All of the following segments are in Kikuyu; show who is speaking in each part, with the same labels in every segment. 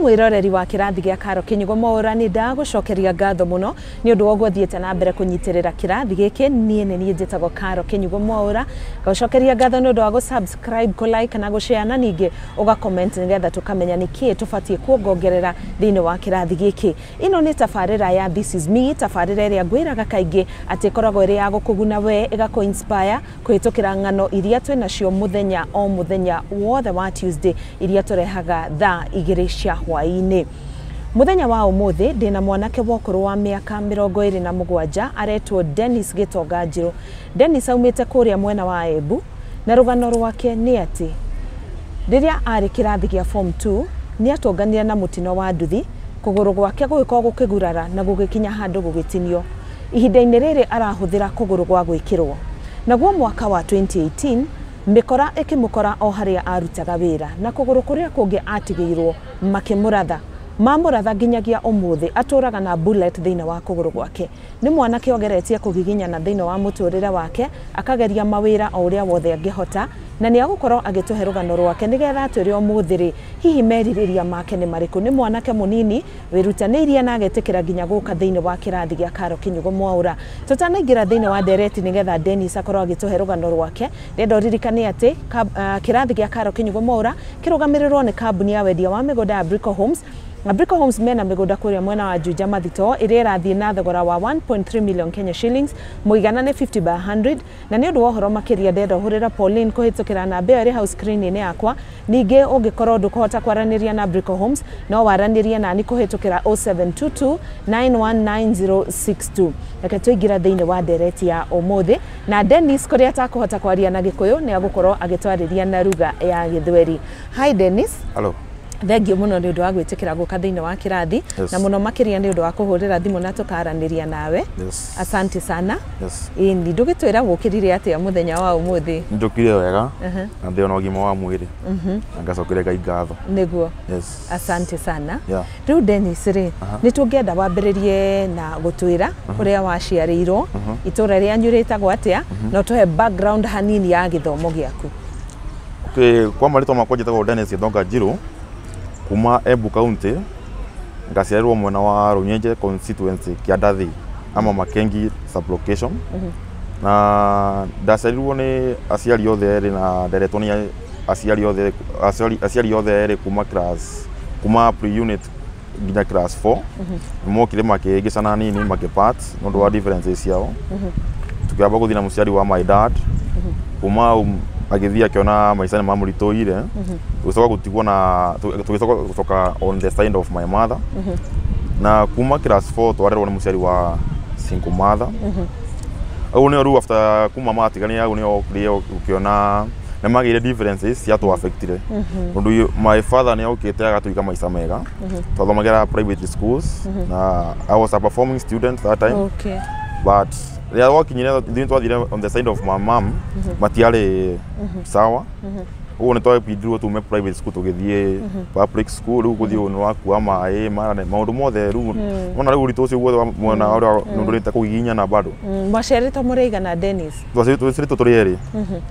Speaker 1: Mwiroreri wa kĩrathi gĩa Karo Kĩnyugo Mwaũra, nĩ ndagũcokeria ngatho mũno nĩ ũndũ wa ũguo thiĩte na mbere kũnyitĩrĩra kĩrathi gĩkĩ. Niĩ nĩ niĩ njĩtagwo Karo Kĩnyugo Mwaũra. Ngagũcokeria ngatho nĩ ũndũ wa gũ-subscribe, kũ-like na gũ-share, na ningĩ ũga-comment nĩgetha tũkamenya nĩkĩĩ tũbatiĩ kuongongerera thĩinĩ wa kĩrathi gĩkĩ. Ĩno nĩ tabarĩra ya This is Me, tabarĩra ĩrĩa ngwĩraga kaingĩ atĩ ĩkoragwo ĩrĩ ya gũkũguna we, ĩgakũ inspire kũhĩtũkĩra ng'ano iria twĩnacio mũthenya o mũthenya wothe wa Tuesday, iria tũrehaga thaa 2 cia hwaĩ-inĩ. Mũthenya wa ũmũthĩ ndĩna mwanake wa ũkũrũ wa mĩaka 27, aretwo Dennis Gĩtonga Njirũ. Dennis aumĩte kũrĩa mwena wa Embu, na rũgano rwake nĩ atĩ rĩrĩa arĩ kĩrathi gĩa form 2 nĩ atonganire na mũtino wa nduthi, kũgũrũ gwake gũgĩkorwo gũkĩgurara na gũgĩkinya handũ gũgĩtinio. Ihinda-inĩ rĩrĩ arahũthĩra kũgũrũ gwa gwĩkĩrwo. Naguo mwaka wa 2018 mĩkora ĩkĩmũkora o harĩa arutaga wĩra, na kũgũrũ kũrĩa kũngĩ atigĩirwo makĩmũratha. Mamũratha, nginyagia ũmũthĩ atũraga na bullet thĩinĩ wa kũgũrũ gwake. Nĩ mwanake ogeretie kũgiginyana thĩinĩ wa mũtũrĩre wake, akageria mawĩra o ũrĩa wothe angĩhota, na nĩ agũkorwo agĩtũhe rũgano rwake nĩgetha atwĩre ũmũthĩ rĩ, hihi merirĩria make nĩ marĩkũ. Nĩ mwanake mũnini wĩrutanĩirie na agetĩkĩra nginya gũka thĩinĩ wa kĩrathi gĩa Karo Kĩnyugo Mwaũra. Tũtanaingĩra thĩinĩ wa ndereti nĩgetha Dennis akorwo agĩtũhe rũgano rwake, ndĩrenda ũririkane atĩ kĩrathi gĩa Karo Kĩnyugo Mwaũra kĩrũgamĩrĩrwo nĩ kambuni ya wendia wa mĩgũnda ya Brico Homes. Na Brico Homes mena mĩgũnda kũrĩa mwena wa Juja Mathito, ĩrĩa ĩrathiĩ na thogora wa 1.3 million Kenya shillings, mũigana nĩ 50 by 100. Na nĩ ũndũ wa ũhoro makĩria ndenda ũhũrĩra Pauline kũhĩtũkĩra namba ĩyo ĩrĩ hau screen-inĩ yakwa. Ningĩ ũngĩkorwo ndũkũhota kwaranĩria na Brico Homes, no waranĩrie nani kũhĩtũkĩra 0722 919062. Reke tũingĩra thĩinĩ wa ndereti ya ũmũthĩ na Dennis, kũrĩa atakũhota kwaria na Gĩkũyũ nĩ agũkorwo agĩtwarĩria na lugha ya Gĩthweri. Hi Dennis.
Speaker 2: Hello.
Speaker 1: Thengiũ mũno nĩ ũndũ wa gwĩtĩkĩra gũka thĩinĩ wa kĩrathi, na mũno makĩria nĩ ũndũ wa kũhũrĩra thimũ na tũkaranĩria nawe. Asante sana. Ĩni, ndũgĩtwĩra wũkĩrire atĩa mũthenya wa ũmũthĩ?
Speaker 2: Njũkire wega na ndĩ ona ũgima wa mwĩrĩ na ngacokeria Ngai ngatho.
Speaker 1: Nĩguo. Asante sana. Rĩu Dennis rĩ, nĩ tũngĩenda wambĩrĩrie na gũtwĩra ũrĩa waciarĩirwo, itũra rĩanyu rĩtagwo atĩa, na ũtũhe background hanini ya gĩthomo gĩaku.
Speaker 2: Okay, kwa marĩtwa makwa njĩtagwo Dennis Gĩthonga Njirũ kuma Embu County, ngaciarĩrwo mwena wa Runyenje constituency, Kĩandathi ama Makengi sublocation, na ndaciarirwo nĩ aciari othe erĩ na nderetwo nĩ aciari othe erĩ kuma class, kuma pre-unit nginya class 4. Nĩ mokire makĩhĩngĩcana nini, makĩpart nĩ ũndũ wa differences ciao. Tukĩamba gũthiĩ na mũciari wa my dad. Kuma hau agĩthiĩ akĩona maica nĩ mamũritũhire, tũgĩcoka gũtigwo na tũgĩcoka gũcoka on the side of my mother, na kuma class 4 twarerwo nĩ mũciari wa single mother. Au nĩo rĩu after kuma matiganire, au nĩo okire ũkĩona nĩ magĩire differences cia tũ affectire, tondũ my father nĩ okĩte agatũiga maica mega. Twathomagĩra private schools na I was a performing student that time, but rĩrĩa gwakinyire ithuĩ twathire on the side of my mom, matiarĩ sawa. Ũguo nĩ twabindirwo tume private school tũgĩthiĩ public school. Rĩu gũthiĩ nĩ wakua maĩ mara maũndũ mothe. Rĩu wona rĩu ũritũ ũcio guothe wa mwena ũrĩa nĩ ũndũ kũgiginyana bado.
Speaker 1: Mwaciarĩtwo mũrĩ aigana, Dennis?
Speaker 2: Twaciarĩtwo tũrĩ erĩ,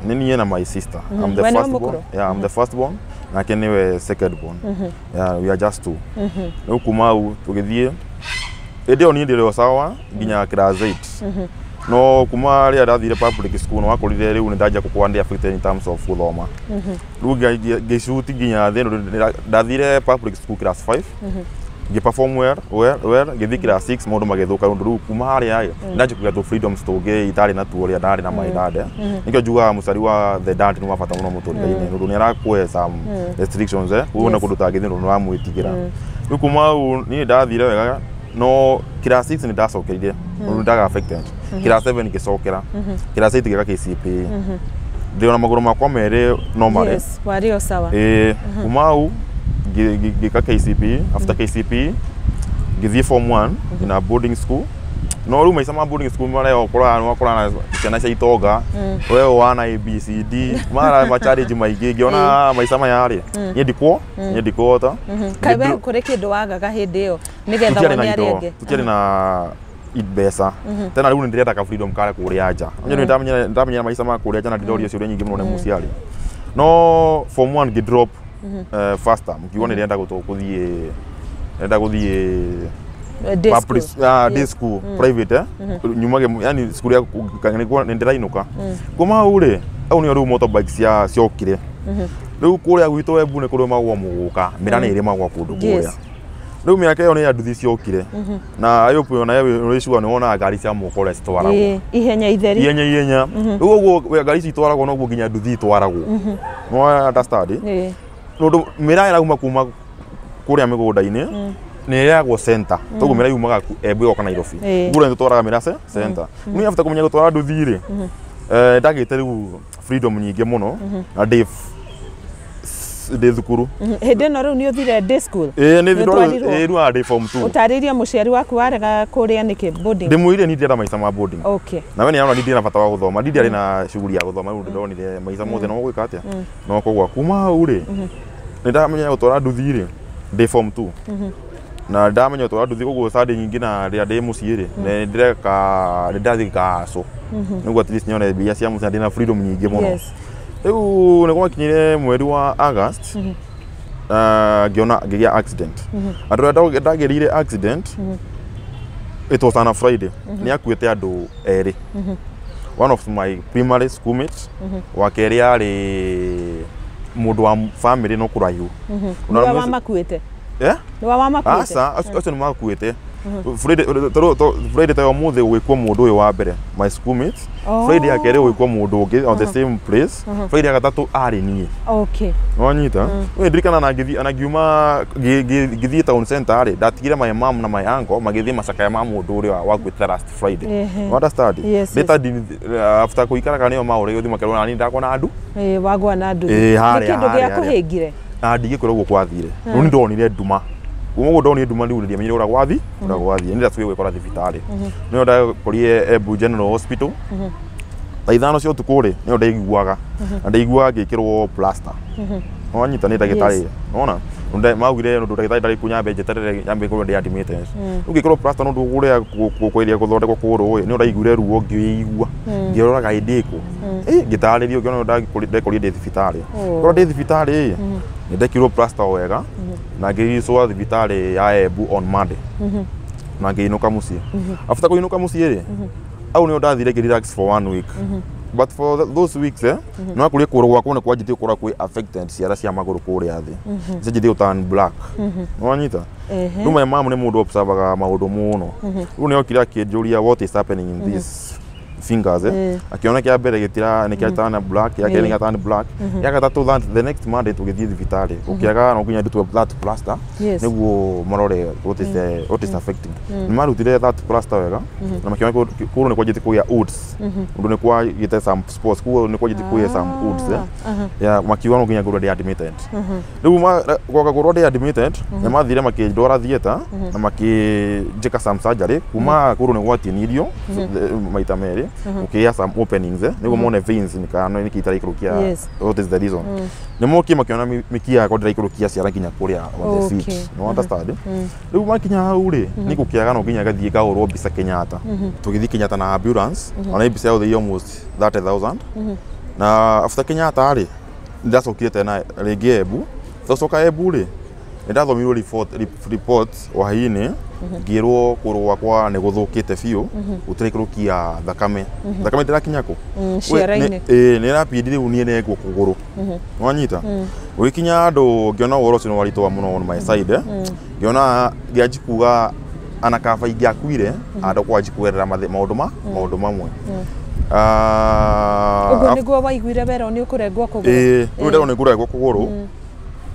Speaker 2: nĩ niĩ na my sister. I'm the
Speaker 1: We nĩwe
Speaker 2: first born.
Speaker 1: mũkũrũ?
Speaker 2: Yeah, I'm the first born, nake nĩwe second born. Yeah, we are just two. Rĩu kuma hau tũgĩthiĩ, hĩndĩ ĩyo niĩ ndĩrĩ o sawa nginya class 8, no kuma rĩrĩa ndathire public school nĩ wakorire rĩu nĩ ndanjia gũkorwo ndĩ affected in terms of gũthoma. Rĩu ngĩcuti nginya thĩ ndathire public school class 5, ngĩ-perform well, ngĩthiĩ class 6 maũndũ magĩthũka, ũndũ rĩu kuma harĩa ĩ ndanjia kũgĩa tũ freedoms tũngĩ itarĩ natuo rĩrĩa ndarĩ na my dad. Nĩkĩo njugaga mũciari wa the dad nĩ wa bata mũno mũtũrĩre-inĩ, tondũ nĩ arakũhe some restrictions, ũguo na kũndũ ũtangĩthiĩ tondũ nĩ wamwĩtigĩra. Rĩu kuma hau niĩ ndathire wega, no class 6 nĩ ndacokerire tondũ nĩ ndaga affected. Class 7 ngĩcokera, class 8 ngĩka KCPE, ndĩ ona magũrũ makwa merĩ normally.
Speaker 1: Yes, warĩ o sawa.
Speaker 2: Ĩĩ, kuma hau ngĩka KCPE. After KCPE ngĩthiĩ form 1 in a boarding school, no rĩu maica ma boarding school marĩa ũkoraga nĩ wakorana na ciana cia itonga, we wana ABCD mara ma challenge maingĩ. Ngĩona maica maya rĩ, niĩ ndikuhota.
Speaker 1: Kaĩ we kũrĩ kĩndũ wagaga hĩndĩ ĩyo nĩgetha
Speaker 2: Tũtiarĩ na
Speaker 1: wone arĩa
Speaker 2: indo,
Speaker 1: angĩ?
Speaker 2: Tũtiarĩ na mbeca tena. Rĩu nĩ ndĩrenda ka freedom karĩa kũrĩa nja. Nĩ ndamenyera maica ma kũrĩa nja na ndĩroria ciũria nyingĩ mũno nĩ mũciari. No form 1 ngĩ drop. First term ngiuga nĩ ndĩrenda gũthiĩ, ndĩrenda gũthiĩ
Speaker 1: Day
Speaker 2: public
Speaker 1: school.
Speaker 2: Ah, day school private, nyumage yani cukuru ya nĩ ndĩrainũka kuma hau rĩ, hau nĩho rĩu motorbike cia ciokire. Rĩu kũrĩa gwitũ Embu nĩ kũrĩmagwo mũgũka, mĩra nĩ ĩrĩmagwo kũndũ kũrĩa. Rĩu mĩaka ĩyo nĩ ya nduthi ciokire, na ayũpũ ona ũrĩ sure nĩ wonaga ngari cia mũko ũrĩa citwaragwo.
Speaker 1: Ĩĩ, ihenya itheri.
Speaker 2: Ihenya ihenya. Rĩu ũguo ngari ici itwaragwo noguo nginya nduthi itwaragwo, no understand?
Speaker 1: Ĩĩ.
Speaker 2: Nũndũ mĩraa ĩrauma kuma kũrĩa mĩgũnda-inĩ nĩ ĩrehagwo center, toguo mĩraa yumaga Embu ĩgoka Nairobi. Ũguo nĩ tũtwaraga mĩraa center. Niĩ after kũmenya gũtwara nduthi rĩ, ndagĩte rĩu freedom nyingĩ mũno na ndĩ thukuru.
Speaker 1: Hĩndĩ ĩno rĩu nĩ ũthire day school?
Speaker 2: Ĩĩ, nĩ
Speaker 1: Nĩ ũtwarirwo?
Speaker 2: Ĩĩ, rĩu ndĩ form 2.
Speaker 1: Ũtarĩirie mũciari waku warega kũrĩa nĩkĩ, boarding?
Speaker 2: Ndĩmwĩrire ni ndĩrenda maica ma boarding. Na we nĩ arona ndĩ na bata wa gũthoma, ndi ndiarĩ na shughuli ya gũthoma. Rĩu ndĩronire maica mothe no gwĩka atĩa, no kũgwa. Kuma hau rĩ, nĩ ndamenya gũtwara nduthi rĩ ndĩ form 2, na ndamenya gũtwara nduthi koguo Sunday nyingĩ na rĩrĩa ndĩ mũciĩ rĩ, nĩ ndĩreka nĩ ndathiĩ kacũ nĩguo at least nyone mbia cia mũciĩ na ndĩna freedom nyingĩ mũno. Rĩu nĩ gwakinyire mweri wa August, ngĩona ngĩgĩa accident. Andũ arĩa ndagĩrĩire accident, it was on a Friday, nĩ akuĩte andũ erĩ, one of my primary schoolmates, wa kerĩ arĩ mũndũ wa family no kũraihu.
Speaker 1: Nĩwe wamakuĩte?
Speaker 2: Eh?
Speaker 1: Nĩwe wamakuĩte?
Speaker 2: Aca, acio nĩ makuĩte. Friday, Friday ta ũmũthĩ gũgĩkua mũndũ ũyũ wa mbere, my schoolmate. Friday ya kerĩ gũgĩkua mũndũ ũngĩ on the same place. Friday ya gatatũ arĩ niĩ. Wanyita we ndirikana na ngĩthiĩ na ngiuma ngĩthiĩ town center rĩ, ndatigire my mom na my uncle magĩthiĩ macakaya ma mũndũ ũrĩa wakuĩte last Friday. Understand?
Speaker 1: Yes.
Speaker 2: Later after kũikaraga nĩo maũrĩa gũthiĩ makerwo nani ndakona andũ.
Speaker 1: Ĩĩ, wagwa na nduthi.
Speaker 2: Ĩĩ,
Speaker 1: Nĩ
Speaker 2: harĩa,
Speaker 1: kĩndũ
Speaker 2: harĩa,
Speaker 1: gĩa
Speaker 2: harĩa.
Speaker 1: kũhĩngire?
Speaker 2: Na ndigĩkwĩra ũguo kwathire, rĩu nĩ ndonire nduma. Kuma ũguo ndonire nduma, rĩu ndiamenyire ũrĩa gwathi, ũrĩa gwathiĩ. Nĩ ndacokire gwĩkora thibitarĩ, nĩyo ndakorire Embu General Hospital thaa 5 cia ũtukũ rĩ, nĩyo ndaiguaga na ndaiguaga ngĩkĩrwo plaster. Wanyita nĩ ndagĩtarĩ nona maugire ũndũ ndagĩtarĩ ndarĩ kuo, nyambe njeterere nyambe ngorwo ndĩ admitted. Rĩu ngĩkĩrwo plaster nũndũ kũrĩa kũrĩa gũthondekwo kũgũrũ ĩ, nĩyo ndaiguire ruo, ngĩigua ngĩroraga ĩ ndĩkũ, ngĩtarĩrio, ngĩona ndekorire ndĩ thibitarĩ. Korwo ndĩ thibitarĩ ĩ, nĩ ndekirwo plaster o wega na ngĩricwo thibitarĩ ya Embu on Monday na ngĩinũka mũciĩ. After kũinũka mũciĩ rĩ, au nĩo ndathire ngĩ relax for one week, but for those weeks, no kũrĩ kũgũrũ gwakwa nĩ kwanjĩtie gũkorwo kwĩ affected, ciara cia magũrũ kũrĩa thĩ cianjĩtie gũ turn black. Nĩwanyita? Rĩu my mom nĩ mũndũ observaga maũndũ mũno. Rĩu nĩ okire akĩnjũria what is happening in these fingers. Akĩona kĩa mbere gĩtira nĩ kĩa turn black, ya kerĩ nĩ kĩa turn black, ya gatatũ, that the next Monday tũgĩthiĩ thibitarĩ ũkĩaga no nginya ndutwo that plaster nĩguo marore what is affecting. Nĩ marutire that plaster wega na makĩona kũgũrũ nĩ kwanjĩtie kũgĩa wounds, ũndũ nĩ kwagĩte some spots, koguo nĩ kwanjĩtie kũgĩa some wounds. Ya makiuga no nginya ngorwo ndĩ admitted. Rĩu gwoka ngorwo ndĩ admitted, nĩ mathire makĩndwara theatre na makĩnjĩka some surgery. Kuma kũgũrũ nĩ gwatinirio maita merĩ, gũkĩgĩa some openings, nĩguo mone veins nĩ kana nĩkĩ itaraikũrũkia. What is the reason? Nĩ mokie makĩona mĩkiha yakwa ndĩraikũrũkia ciara nginya kũrĩa on the feet. No understand? Rĩu makinya hau rĩ, nĩ gũkĩaga no nginya gathiĩ ngahũrwo mbica Kenyatta. Tũgĩthiĩ Kenyatta na ambulance, ona mbica yothe almost 30,000. Na after Kenyatta rĩ, ndacokire tena rĩngĩ Embu. Twacoka Embu rĩ, nĩ ndathomirwo report wahi-inĩ, ngĩrwo kũgũrũ gwakwa nĩ gũthũkĩte biũ, gũtiraikũrũkia thakame, thakame ndĩrakinya kũ?
Speaker 1: Ciara-inĩ.
Speaker 2: Ĩĩ, nĩ ĩrabidi rĩu niĩ nengwo kũgũrũ. Wanyita gũgĩkinya andũ ngĩona ũhoro ũcio nĩ waritũha mũno on my side, ngĩona ngĩanji kuga ana kaba ingĩakuire andũ kwanji kũgerera maũndũ mamwe.
Speaker 1: Ũguo nĩguo waiguire werwo nĩ ũkũrengwo kũgũrũ?
Speaker 2: Ĩĩ, rĩu nderwo nĩ ngũrengwo kũgũrũ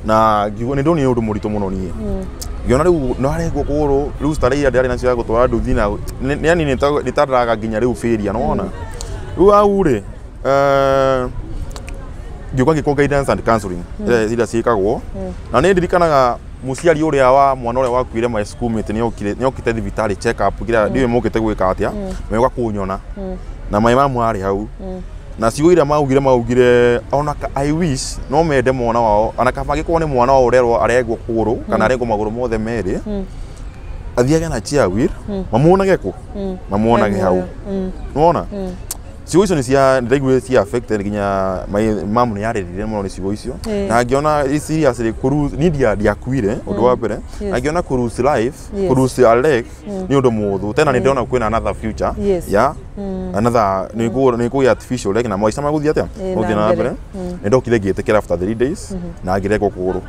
Speaker 2: na ngiuga nĩ ndonire ũndũ mũritũ mũno niĩ. Ngĩona rĩu no arengwo kũgũrũ, rĩu starehe iria ndĩrarĩ nacio ya gũtwara nduthi na yani nĩ tandaraga nginya rĩu failure, nĩwona rĩu hau rĩ, ngĩũka ngĩkwo guidance and counseling iria ciĩkagwo. Na nĩ ndirikanaga mũciari ũrĩa wa mwana ũrĩa wakuire, my schoolmate, nĩ okire thibitarĩ check up kĩrĩa ndiũĩ mokĩte gwĩka atĩa, magĩũka kũnyona na my mom arĩ hau, na ciugo iria maugire ona I wish no mende mwana wao, ona kaba angĩkorwo nĩ mwana wao ũrerwo arengwo kũgũrũ kana arengwo magũrũ mothe merĩ, athiage na chair wheel, mamuonage kũ, mamuonage hau. Nĩwona Ciugo icio nĩ cia ndaiguire cia affected nginya my mom nĩ yarĩrire mũno nĩ ciugo icio. Na ngĩona seriously kũru ni ndiakuire ũndũ wa mbere. Na ngĩona kũ lose life, kũ lose a leg nĩ ũndũ mũhũthũ tena nĩ ndĩrona kwĩna another future. Yeah, another nĩ kũgĩa artificial leg na maica magũthiĩ atĩa? Magũthiĩ
Speaker 1: na
Speaker 2: na
Speaker 1: mbere.
Speaker 2: mbere. Nĩ ndokire ngĩtĩkĩra after 3 days na ngĩrengwo kũgũrũ.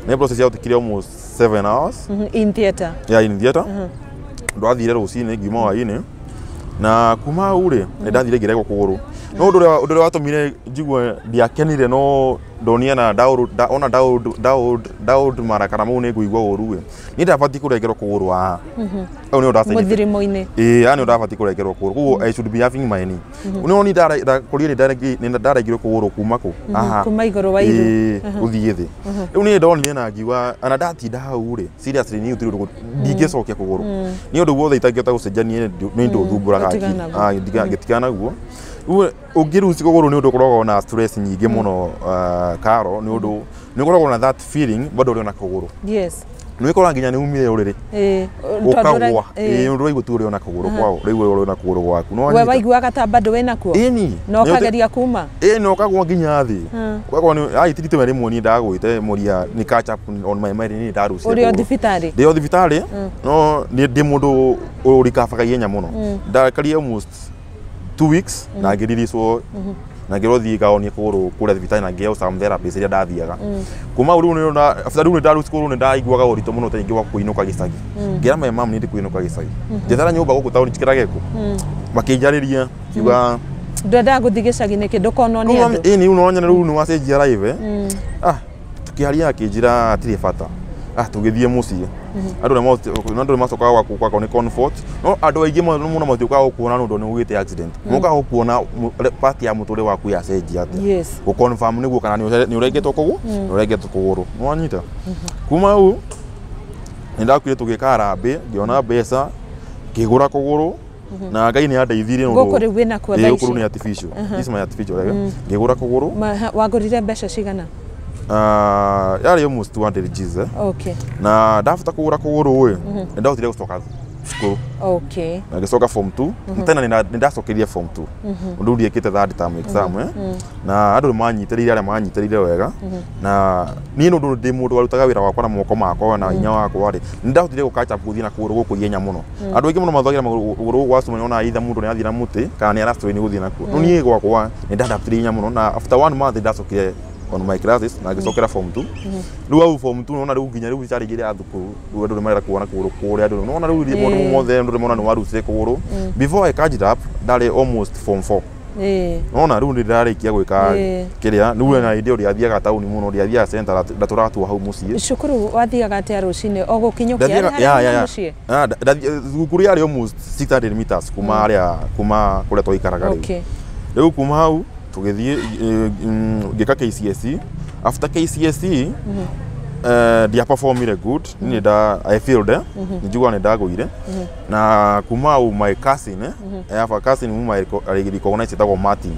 Speaker 2: Nĩ process yatikire almost 7 hours.
Speaker 1: In theatre.
Speaker 2: Yeah, in theatre. Ndwathire rũcinĩ ngiuma hwainĩ na kuma hau rĩ nĩ ndathire ngĩregwo kũgũrũ no ũndũ ũrĩa watũmire njigue ndiakenire no ndonire na ona ndaũnd marakara mau nĩ ngũigua ũru ĩ niĩ ndabatiĩ kũrengerwo kũgũrũ haha hau nĩ ũndũ
Speaker 1: Mũthirimo-inĩ.
Speaker 2: Ĩĩ, haha nĩ ndabatiĩ kũrengerwo kũgũrũ koguo I should be having my knee. No niĩ ndakorire nĩ ndarengerwo kũgũrũ kuma kũ haha
Speaker 1: Kuma igũrũ wa iru.
Speaker 2: Ĩĩ, gũthiĩ thĩ. Rĩu niĩ ndonire na ngiuga ona ndatinda hau rĩ seriously niĩ gũtirĩ ũndũ ndingĩcokia kũgũrũ nĩ ũndũ guothe itangĩhota gũcenjania nĩ ũndũ ũthumbũraga
Speaker 1: Ũtigana
Speaker 2: hakiri.
Speaker 1: naguo.
Speaker 2: Ah, ngĩtigana naguo. Rĩu ũngĩruci kũgũrũ nĩ ũndũ ũkoragwo na stress nyingĩ mũno, Karo, nĩ ũndũ nĩ ũkoragwo na that feeling bado ũrĩ ona kũgũrũ. Nĩ wĩkoraga nginya nĩ umire ũrĩrĩ ũkagwa. Ĩĩ, ũndũ ũraigua tu ũrĩ ona kũgũrũ kwao ũraigua ũrĩ ona kũgũrũ gwaku no
Speaker 1: We
Speaker 2: wanyita.
Speaker 1: waiguaga ta bado wĩnakuo?
Speaker 2: Ĩni.
Speaker 1: Na ũkageria kuma?
Speaker 2: Ĩĩ, no ũkagwa nginya thĩ ũkagwa nĩ aitirite rĩmwe niĩ ndagwĩte mũria nĩ catch up on my mind niĩ ndarucire
Speaker 1: Ũrĩ o
Speaker 2: kũgũrũ.
Speaker 1: thibitarĩ?
Speaker 2: Ndĩ o thibitarĩ no nĩ ndĩ mũndũ ũrikabaga ihenya mũno. Ndakarie almost 2 weeks na ngĩriricwo na ngĩrwo thiĩ ngaonie kũgũrũ kũrĩa thibitarĩ na ngĩheo some therapies iria ndathiaga kuma hau. Rĩu after rĩu nĩ ndaruci kũgũrũ nĩ ndaiguaga ũritũ mũno ta ingĩ wa kũinũka gĩcagi. Ngĩra my mom nĩ ndĩ kũinũka gĩcagi njethera nyũmba gũkũ taũni njikĩrage kũ makĩnjarĩria kiuga
Speaker 1: Ndwendaga gũthiĩ gĩcagi nĩkĩ ndũkonwo nĩ andũ?
Speaker 2: Ĩĩ, nĩ no nyone rĩu nĩ wacenjia life. Ah, tũkĩaria akĩnjĩra hatirĩ bata. Ah, tũgĩthiĩ mũciĩ andũ nĩ macokaga gwaku kwakwa nĩ comfort no andũ aingĩ mũno mũno matiũkaga gũkuona nĩ ũndũ nĩ ũgĩte accident mokaga gũkuona part ya mũtũrĩre waku yacenjia atĩa. Gũ confirm nĩguo kana nĩ ũrengetwo kũgũ nĩ ũrengetwo kũgũrũ nĩ wanyita. Kuma hau nĩ ndakuire tũgĩka harambĩ ngĩona mbeca ngĩgũra kũgũrũ na Ngai nĩ andeithirie nĩ ũndũ-
Speaker 1: Gũkũ rĩu wĩnakuo
Speaker 2: Ĩĩ,
Speaker 1: thaa
Speaker 2: gũkũ
Speaker 1: ici?
Speaker 2: rĩu nĩ artificial. This is my artificial leg. Ngĩgũra kũgũrũ.
Speaker 1: Wagũrire mbeca cigana?
Speaker 2: Ah, yarĩ almost 200 Gs, eh. Na ndabota kũgũra kũgũrũ ĩ nĩ ndahotire gũcoka cukuru na ngĩcoka form 2 tena nĩ ndacokeire form 2 ũndũ ndiĩkĩte third term exam, eh. Na andũ nĩ manyitĩrĩire arĩa manyitĩrĩire wega na niĩ nĩ ũndũ ndĩ mũndũ warutaga wĩra wakwa na moko makwa na hinya wakwa rĩ nĩ ndahotire gũ catch up gũthiĩ na kũgũrũ gũkũ ihenya mũno. Andũ aingĩ mũno mathagĩra kũgũrũ gwa cuma nĩona either mũndũ nĩ athiĩ na mũtĩ kana nĩ arastrain gũthiĩ nakuo no niĩ gwakwa nĩ ndadaptire ihenya mũno na after one month ndacokire on my classes na ngĩcokera form 2. Rĩu hau form 2 nona rĩu nginya rĩu challenge ĩrĩa ya thukuru rĩu andũ nĩ marenda kuona kũgũrũ kũrĩa andũ nona rĩu mũndũ mothe andũ nĩ mona nĩ warucire kũgũrũ. Before I catch up ndarĩ almost form 4. Nona rĩu nĩ ndĩrarĩkia gwĩka kĩrĩa rĩu na hĩndĩ ĩyo ndiathiaga taũni mũno ndiathiaga center ndatũraga tu hau mũciĩ.
Speaker 1: Cukuru wathiaga atĩa rũcinĩ o gũkinyũkia
Speaker 2: Ndathiaga
Speaker 1: harĩa
Speaker 2: ya ya ya
Speaker 1: mũciĩ?
Speaker 2: Ah, thukuru yarĩ almost 600 meters kuma harĩa kuma kũrĩa twaikaraga rĩu. Rĩu kuma hau tũgĩthiĩ ngĩka KCSE. After KCSE ndiaperformire good niĩ nda I failed, eh nĩ njiguaga nĩ ndagũire na kuma hau my cousin, eh, I have a cousin whom I recognize etagwo Martin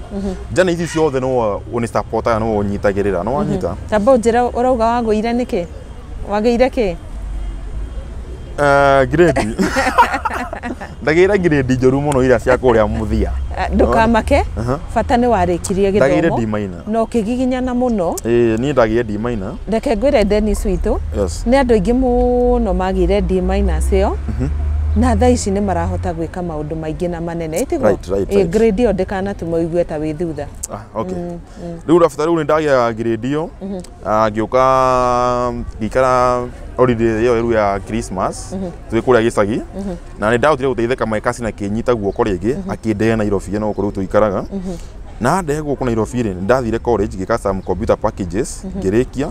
Speaker 2: njana ici ciothe no ũnĩsupportaga no ũnyitagĩrĩra no wanyita.
Speaker 1: Tamba ũnjĩre ũrauga wagũire nĩkĩ wagĩire kĩ?
Speaker 2: Grade ndagĩire grade njũru mũno iria cia kũrĩa mũthia.
Speaker 1: Ndũkamake bata nĩ warĩkirie
Speaker 2: Ndagĩire
Speaker 1: gĩthomo
Speaker 2: D minor.
Speaker 1: Na ũkĩgiginyana mũno.
Speaker 2: Ĩĩ, niĩ ndagĩire D minor.
Speaker 1: Reke ngwĩre Dennis witũ nĩ andũ aingĩ mũno magĩire D minus ĩyo na thaa ici nĩ marahota gwĩka maũndũ maingĩ na manene ĩtiguo?
Speaker 2: Right.
Speaker 1: Grade ĩyo ndĩkanatũme ũigue ta wĩ thutha.
Speaker 2: Ah, okay. Rĩu after rĩu nĩ ndagĩa grade ĩyo. Ah, ngĩũka ngĩikara holiday ĩyo rĩu ya Christmas twĩ kũrĩa gĩcagi na nĩ ndahotire gũteithĩka my cousin akĩnyita guoko rĩngĩ akĩndehe Nairobi ĩno gũkũ rĩu tũikaraga na ndehe gũkũ Nairobi rĩ nĩ ndathire college ngĩka some computer packages ngĩrĩkia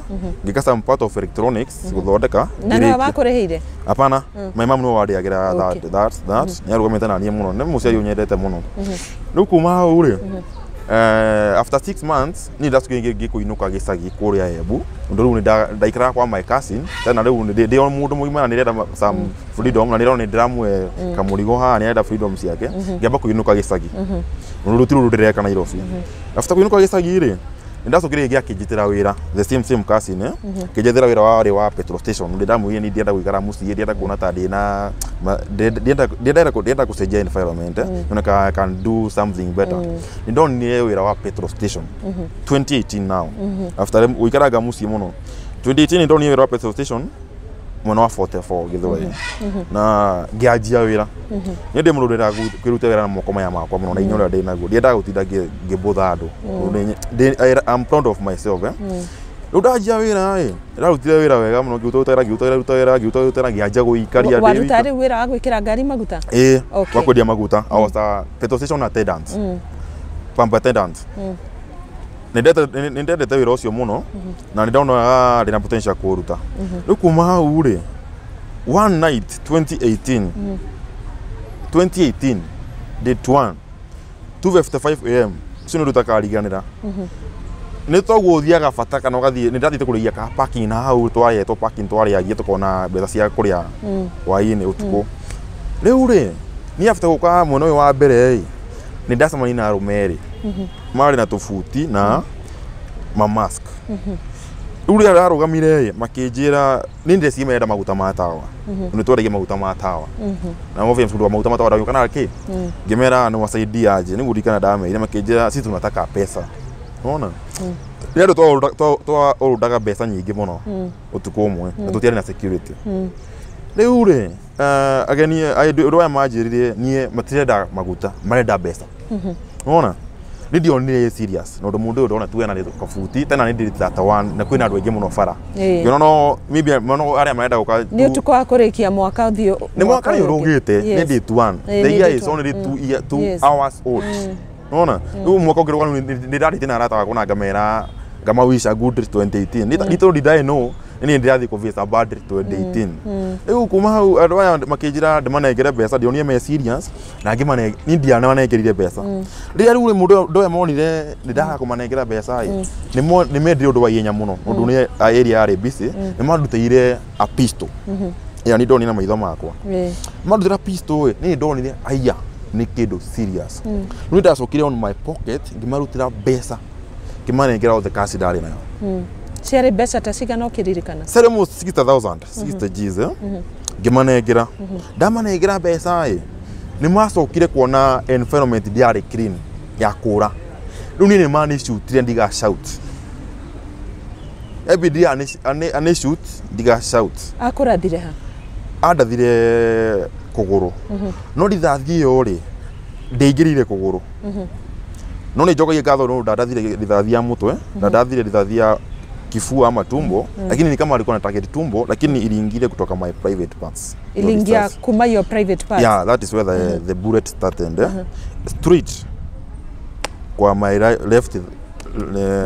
Speaker 2: ngĩka some part of electronics gũthondeka
Speaker 1: Na nĩwe
Speaker 2: ngĩrĩkia.
Speaker 1: Wakũrĩhĩire?
Speaker 2: Hapana, my mom nĩwe wandĩagĩra that nĩ arũgamĩte na niĩ mũno nĩ mũciari ũnyendete mũno. Rĩu kuma hau rĩ after 6 months niĩ ndacokire ngĩkũinũka gĩcagi kũrĩa Embu ũndũ rĩu nĩ ndaikaraga kwa my cousin tena rĩu ndĩ o mũndũ mũgima na nĩrenda some freedom na nĩrona nĩ ndĩramwe kamũrigo haha nĩarenda freedom ciake ngĩamba kũinũka gĩcagi ũndũ rũtirĩ ũndũ ndĩreka Nairobi. After kũinũka gĩcagi rĩ Ndacokire rĩngĩ akĩnjĩtĩra wĩra the same cousin, akĩnjethera wĩra warĩ wa petrol station. Ndĩ ndamwĩrire ni ndienda gũikara mũciĩ, ndienda kuona ta ndĩna ndienda gũcenjia environment, nyone ka I can do something better. Nĩ ndonire wĩra wa petrol station 2018 now, after gũikaranga mũciĩ mũno. 2018 nĩ ndonire wĩra wa petrol station mwena wa 44 Githurai, na ngĩanjia wĩra. Niĩ ndĩ mũndũ ndĩrenda kwĩruta wĩra na moko maya makwa mũno na inya ũrĩa ndĩ naguo. Ndiendaga gũtinda ngĩbũtha andũ. I'm proud of myself, eh. Rĩu ndanjia wĩra ĩ, ndĩrarutire wĩra wega mũno, ngĩruta wĩra, ngĩruta wĩra, ngĩruta wĩra, ngĩruta wĩra, ngĩanjia gũikaria ndĩ
Speaker 1: Waruta
Speaker 2: wika.
Speaker 1: rĩu wĩra wa gwĩkĩra ngari maguta?
Speaker 2: Ĩ.
Speaker 1: Okay.
Speaker 2: Wa kwendia maguta. I was a petrol station attendant, pump attendant. Nĩ ndendete wĩra ũcio mũno na nĩ ndonaga ndĩna potential kũũruta. Rĩu kuma hau rĩ, one night 2018, 2018 date 1, 2:55 a.m., ũcio nĩ ũndũ ũtakariganĩra. Nĩ toguo ũthiaga bata kana ũgathiĩ, nĩ ndathiĩte kũrĩia ka parking na hau twarĩetwo parking, twarĩagia tũkona mbeca cia kũrĩa hwaĩ-inĩ ũtukũ. Rĩu rĩ, niĩ after gũka mwena ũyũ wa mbere ĩ, nĩ ndacemania na arũme erĩ marĩ na tũbuti na mamask. Rĩu rĩrĩa ndarũgamire ĩ, makĩnjĩra nĩ ndĩreciria marenda maguta ma tawa, nĩ twendagia maguta ma tawa na obviously mũndũ wa maguta ma tawa ndagĩũka na kĩ. Ngĩmera nĩ wasaidia aje? Nĩguo ndirikana ndamerire, makĩnjĩra sisi tunataka pesa. Unaona, rĩrĩa andũ twaũrũndaga mbeca nyingĩ mũno ũtukũ ũmwe na tũtiarĩ na security. Rĩu rĩ, ageni andũ aya manjĩrire niĩ matirenda maguta, marenda mbeca. Unaona, nĩ ndionire serious na ũndũ mũndũ ũyũ ndona tu ena kabuti tena nĩ ndĩ 31 na kwĩna andũ aingĩ mũno bara. Ngĩona no maybe no arĩa marenda gũka.
Speaker 1: Nĩ ũtukũ wa kũrĩkia mwaka ũthiũ.
Speaker 2: Nĩ mwaka nĩ ũrũgĩte, nĩ date 1. The
Speaker 1: nĩ
Speaker 2: year
Speaker 1: date
Speaker 2: is
Speaker 1: one.
Speaker 2: only 2 hours old. Unaona, rĩu mwaka ũngĩ nĩ ndarĩtie na arata akwa na ngamera ngamawish a good 2018. Nĩ little did I know nĩ ndĩrathiĩ kũ face a bad 2018. Rĩu kuma hau andũ aya makĩnjĩra ndĩmanengere mbeca, ndionire me serious na ngĩmane niĩ ndiamanengerire mbeca. Rĩrĩa rĩu mũndũ andũ aya monire nĩ ndaga kũmanengera mbeca ĩ, nĩ mendire ũndũ wa ihenya mũno, ũndũ nĩ area yarĩ busy, nĩ mandutĩire a pistol ĩyo nĩ ndonire na maitho makwa. Mandutĩra pistol ĩ, nĩ ndonire aya nĩ kĩndũ serious. Rĩu ndacokire on my pocket ngĩmarutĩra mbeca, ngĩmanengera all the cash ndarĩ nayo.
Speaker 1: Ciarĩ mbeca ta cigana ũkĩririkana?
Speaker 2: Ciarĩ almost 60,000, 60 Gs, eh? Ngĩmanengera, ndamanengera mbeca ĩ, nĩ macokire kuona environment ndiarĩ clean ya kũra. Rĩu niĩ nĩ manicutire ndiga shout every ani shoot ndiga shout.
Speaker 1: Akũrathire ha?
Speaker 2: Andathire kũgũrũ, no rithathi ĩyo rĩ, ndĩingĩrire kũgũrũ, no nĩ njokagia ngatho no ndandathire rithathi ya mũtwe na ndathire rithathi ya kifua ama tumbo, lakini ni kama alikuwa na target tumbo, lakini iliingilia kutoka my private parts. Ndio
Speaker 1: Iliingia
Speaker 2: risasi.
Speaker 1: kuma your private parts?
Speaker 2: Yeah, that is where the bullet started, eh? Straight kwa my right, left,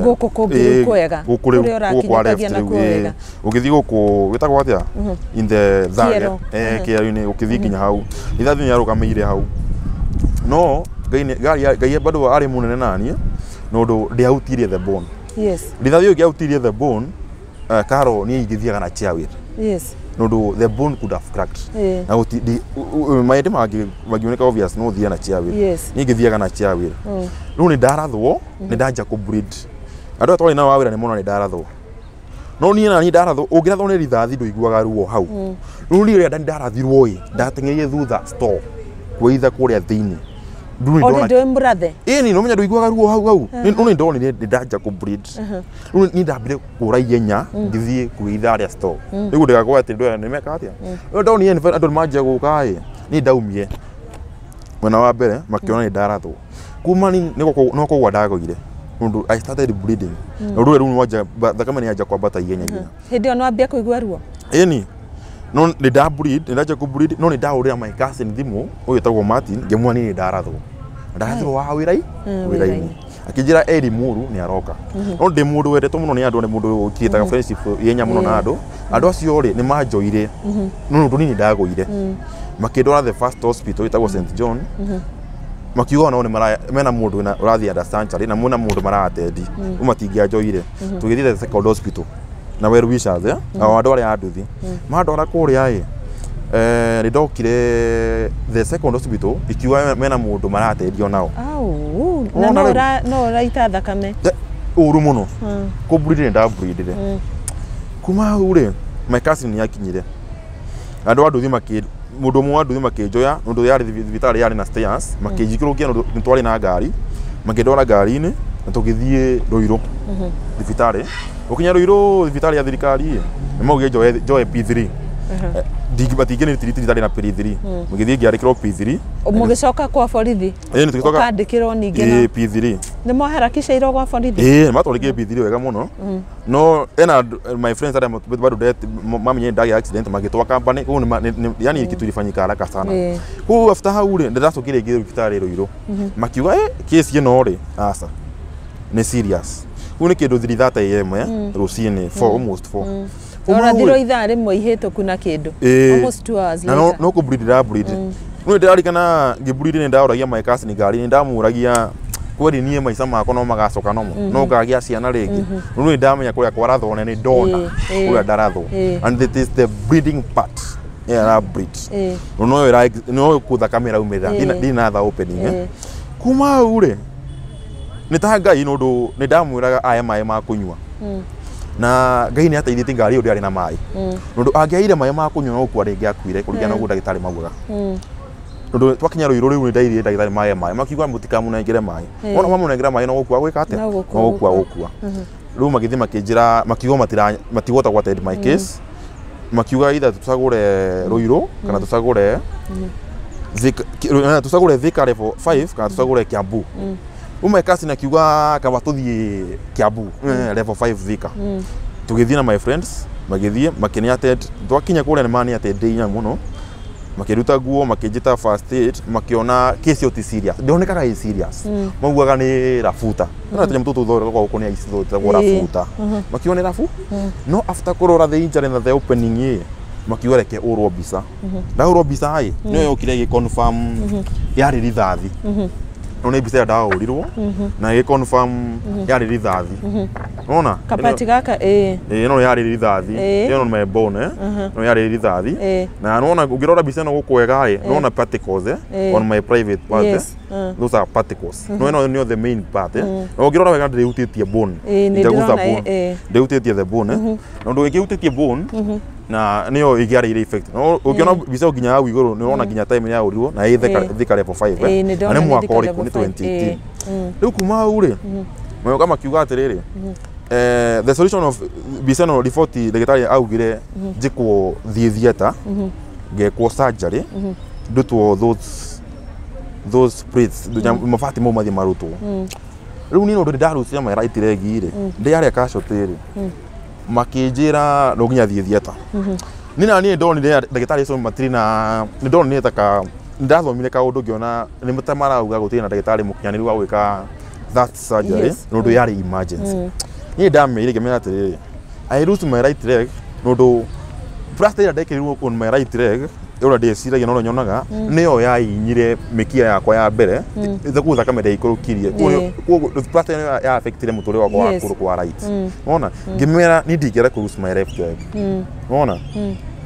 Speaker 1: Gũkũ kũngĩ rĩu kwega.
Speaker 2: gũkũ rĩu
Speaker 1: Kũrĩa
Speaker 2: gũkũ kwa left
Speaker 1: ũrakinyũkagia
Speaker 2: rĩu
Speaker 1: nakuo wega.
Speaker 2: Ũgĩthiĩ gũkũ wĩtagwo atĩa in the thigh.
Speaker 1: Kĩero.
Speaker 2: Kĩero-inĩ ũkĩthiĩ nginya hau, rithathi nĩ yarũgamĩire hau, no Ngai Ngai bado arĩ mũnene naniĩ no ũndũ ndĩahutirie the bone. Rithathi ĩyo ĩngĩahutirie the bone, Karo, niĩ ingĩthiaga na chair wheel nĩ the bone could have cracked. Na maĩndĩ mangĩoneka obvious no ũthiĩ na chair wheel. Niĩ ngĩthiaga na chair wheel. Rĩu nĩ ndarathwo, nĩ ndanja kũ bleed. Andũ aya twarĩ nao a wĩra nĩ mona nĩ ndarathwo, no niĩ na niĩ ndarathwo, ũngĩrathwo nĩ rithathi ndũiguaga ruo hau. Rĩu niĩ rĩrĩa ndarathirwo ĩ, ndateng'erire thutha store kwĩitha kũrĩa thĩinĩ. Rĩu nĩ
Speaker 1: Ori
Speaker 2: ndona
Speaker 1: ndĩ mũrathe?
Speaker 2: Ĩni no menya ndũiguaga ruo hau hau. No nĩ ndonire nĩ ndanja kũ bleed. Rĩu nĩ ndambire kũra ihenya ngĩthiĩ kwĩitha harĩa store nĩguo ndĩgakorwo atĩ andũ aya nĩ meka atĩa. Rĩu ndonire andũ nĩ manjia gũka ĩ, niĩ ndaumire mwena wa mbere makĩona nĩ ndarathwo. Kuma ni no kũgwa ndagũire nĩ I started bleeding na ũndũ ũyũ rĩu nĩ thakame nĩ yanja kwambata ihenya nginya.
Speaker 1: Hĩndĩ ĩyo nĩwambia kũigua ruo?
Speaker 2: Ĩni, no nĩ nda bleed, nĩ ndanja kũ bleed, no nĩ ndahũrĩra my cousin thimũ ũyũ wĩtagwo Martin, ngĩmwĩra niĩ nĩ ndarathwo, ndarathirwo wa wĩra-inĩ.
Speaker 1: Wĩra-inĩ.
Speaker 2: Akĩnjĩra Eri Muru nĩ aroka, no ndĩ mũndũ wendetwo mũno nĩ andũ, nĩ mũndũ ũkirĩtaga friendship ihenya mũno na andũ. Andũ acio rĩ, nĩ manjoire, no ũndũ niĩ ndagũire makĩndwara the first hospital ĩtagwo St John. Makiuga nao nĩ mena mũndũ ũrathiĩ under surgery na mwena mũndũ maratendi rĩu matingĩanjoire. Tũgĩthiĩ the second hospital na well wishers, eh, o andũ arĩa a nduthi mandwara kũrĩa ĩ, nĩ ndokire the second hospital ikiuga mena mũndũ maratendio nao.
Speaker 1: Au, na
Speaker 2: Wona
Speaker 1: no
Speaker 2: rĩu?
Speaker 1: no ũraita thakame?
Speaker 2: Ũru mũno kũmburire, ndamburirire kuma hau rĩ, my cousin nĩ akinyire, andũ a nduthi makĩ mũndũ ũmwe wa nduthi makĩnjoya nũndũ yarĩ thibitarĩ yarĩ na stairs, makĩnjikũrũkia nũndũ nĩ twarĩ na ngari, makĩndwara ngari-inĩ na tũgĩthiĩ Ruiru thibitarĩ. Gũkinya Ruiru thibitarĩ ya thirikari ĩ, nĩ maugire njoe P3. Matingĩ tiriti itarĩ na P3, mũgĩthiĩ ngĩandĩkĩrwo P3.
Speaker 1: Mũgĩcoka kwa borithi?
Speaker 2: Ĩĩ, nĩ tũgĩcoka.
Speaker 1: Ũkandĩkĩrwo ningĩ?
Speaker 2: Ĩĩ.
Speaker 1: Na
Speaker 2: P3.
Speaker 1: Nĩ mwaharakicĩirwo gwa borithi?
Speaker 2: Ĩĩ, matwarĩkire P3 wega mũno, no ena my friends arĩa bado mamenye ndagĩa accident magĩtwa company koguo yani kitu ilifanyika haraka sana. Koguo after hau rĩ, ndĩracokire rĩngĩ thibitarĩ Ruiru, makiuga kesi ĩno rĩ, aca, nĩ serious. Koguo nĩ kĩndũ 3:30 a.m., rũcinĩ 4, almost 4. Kuma hau
Speaker 1: Ũrathirwo
Speaker 2: rĩ,
Speaker 1: ithaa 1 ihĩtũku na kĩndũ.
Speaker 2: Ĩĩ.
Speaker 1: Almost 2 hours
Speaker 2: Na no
Speaker 1: later.
Speaker 2: no kũbleed ndĩrableed. No ndĩrarikana ngĩbleed nĩ ndaũragia my cousin ngari, nĩ ndamũragia kweri niĩ maica makwa no magacoka nomo, no ngagĩa ciana rĩngĩ? No nĩ ndamenya kũrĩa kwarathwo na nĩ ndona kũrĩa ndarathwo, and it is the bleeding part, yeah, ra bleed. No no ĩra no kũ thakame ĩraumĩrĩra. Ndirĩ na tha opening. Kuma hau rĩ, nĩ ta Ngai nĩ ũndũ nĩ ndamwĩraga aya maĩ ma kũnyua, na Ngai nĩ ateithĩtie, ngari ĩyo ndĩarĩ na maĩ, nĩ ũndũ angĩaire maĩ ma kũnyua no gũkua rĩngĩ akuire, kũringana na ũguo ndagĩtarĩ maugaga. Tondũ twakinya Ruiru rĩu nĩ ndairire ndagĩtarĩ maĩ, maĩ makiuga mũtikamũnengere maĩ. Wona mamũnengera maĩ no gũkua gwĩka atĩa?
Speaker 1: No gũkua.
Speaker 2: No gũkua gũkua. Rĩu magĩthiĩ makĩnjĩra, makiuga matigũhota gũ attend my case, makiuga either tũcagũre Ruiru kana tũcagũre tũcagũre Thika level 5 kana tũcagũre Kiambu. Rĩu my cousin akiuga kaba tũthiĩ Kiambu, level 5 Thika. Tũgĩthiĩ na my friends, magĩthiĩ makĩnĩ attend. Twakinya kũrĩa nĩ mani attend inya mũno, makĩruta nguo, makĩnjĩta first aid, makĩona case ĩyo ti serious, ndĩonekaga ĩ serious. Maugaga nĩ rabuta na tũnyamũ tũtũ tũthondekagwo gũkũ nĩ aici twĩtagwo rabuta, makiuga nĩ rabu. No after kũrora the injury na the opening ĩ, makiuga reke ũrwo mbica. Ndahũrwo mbica ĩ, nĩyo yokire ĩgĩ confirm yarĩ rithathi. No nĩ mbica ĩyo ndahũrirwo na ĩgĩ confirm yarĩ rithathi. Nona
Speaker 1: Kapati gaka, ĩĩ.
Speaker 2: Ĩĩ, ĩno yarĩ rithathi. Ĩno nĩ my bone, ĩno yarĩ rithathi. Na nona ũngĩrora mbica ĩno gũkũ wega ĩ, nona particles on my private part. Those are particles, no ĩno nĩyo the main part. Na ũngĩrora wega ndĩhutĩtie bone.
Speaker 1: Ĩĩ, nĩ
Speaker 2: Itagusa
Speaker 1: ndĩrona,
Speaker 2: bone. Ndĩhutĩtie the bone, na ũndũ ĩngĩhutĩtie bone na nĩyo ĩngĩarĩ effect. No ũngĩona mbica ĩyo nginya hau igũrũ nĩ ũrona nginya time yahũrirwo na ĩ Thika, Thika level 5.
Speaker 1: Ĩĩ, nĩ
Speaker 2: Na
Speaker 1: ndona
Speaker 2: nĩ
Speaker 1: nĩ
Speaker 2: mwaka
Speaker 1: Thika
Speaker 2: ũrĩkũ?
Speaker 1: level
Speaker 2: Nĩ
Speaker 1: 5.
Speaker 2: 2018. Rĩu kuma hau rĩ, magĩũka makiuga atĩrĩrĩ, the solution of mbica ĩno, riboti ndagĩtarĩ augire njĩkwo, thiĩ theatre ngekwo surgery, ndutwo those plates, mabati mau mathiĩ marutwo. Rĩu niĩ ũndũ ndarucire my right leg rĩ, ndĩarĩa casualty rĩ, makĩnjĩra no nginya thiĩ theatre. Niĩ na niĩ ndonire ndagĩtarĩ acio matirĩ na, nĩ ndonire ta ka nĩ ndathomire kaũndũ ngĩona nĩ ta marauga gũtirĩ na ndagĩtarĩ mũkinyanĩru wa gwĩka that surgery, nĩ ũndũ yarĩ emergency. Niĩ ndameire ngĩmera atĩrĩrĩ, I lose my right leg nĩ ũndũ plaster ĩrĩa ndekĩrirwo on my right leg, ũrĩa ndĩciragia na ũrĩa nyonaga nĩyo yainyire mĩkiha yakwa ya mbere, kũu thakame ndĩaikũrũkirie. Koguo plaster ĩyo ya affectire mũtũrĩre wakwa wa kũgũrũ kwa right. Wona ngĩmera niĩ ndingĩenda kũ lose my left leg. Wona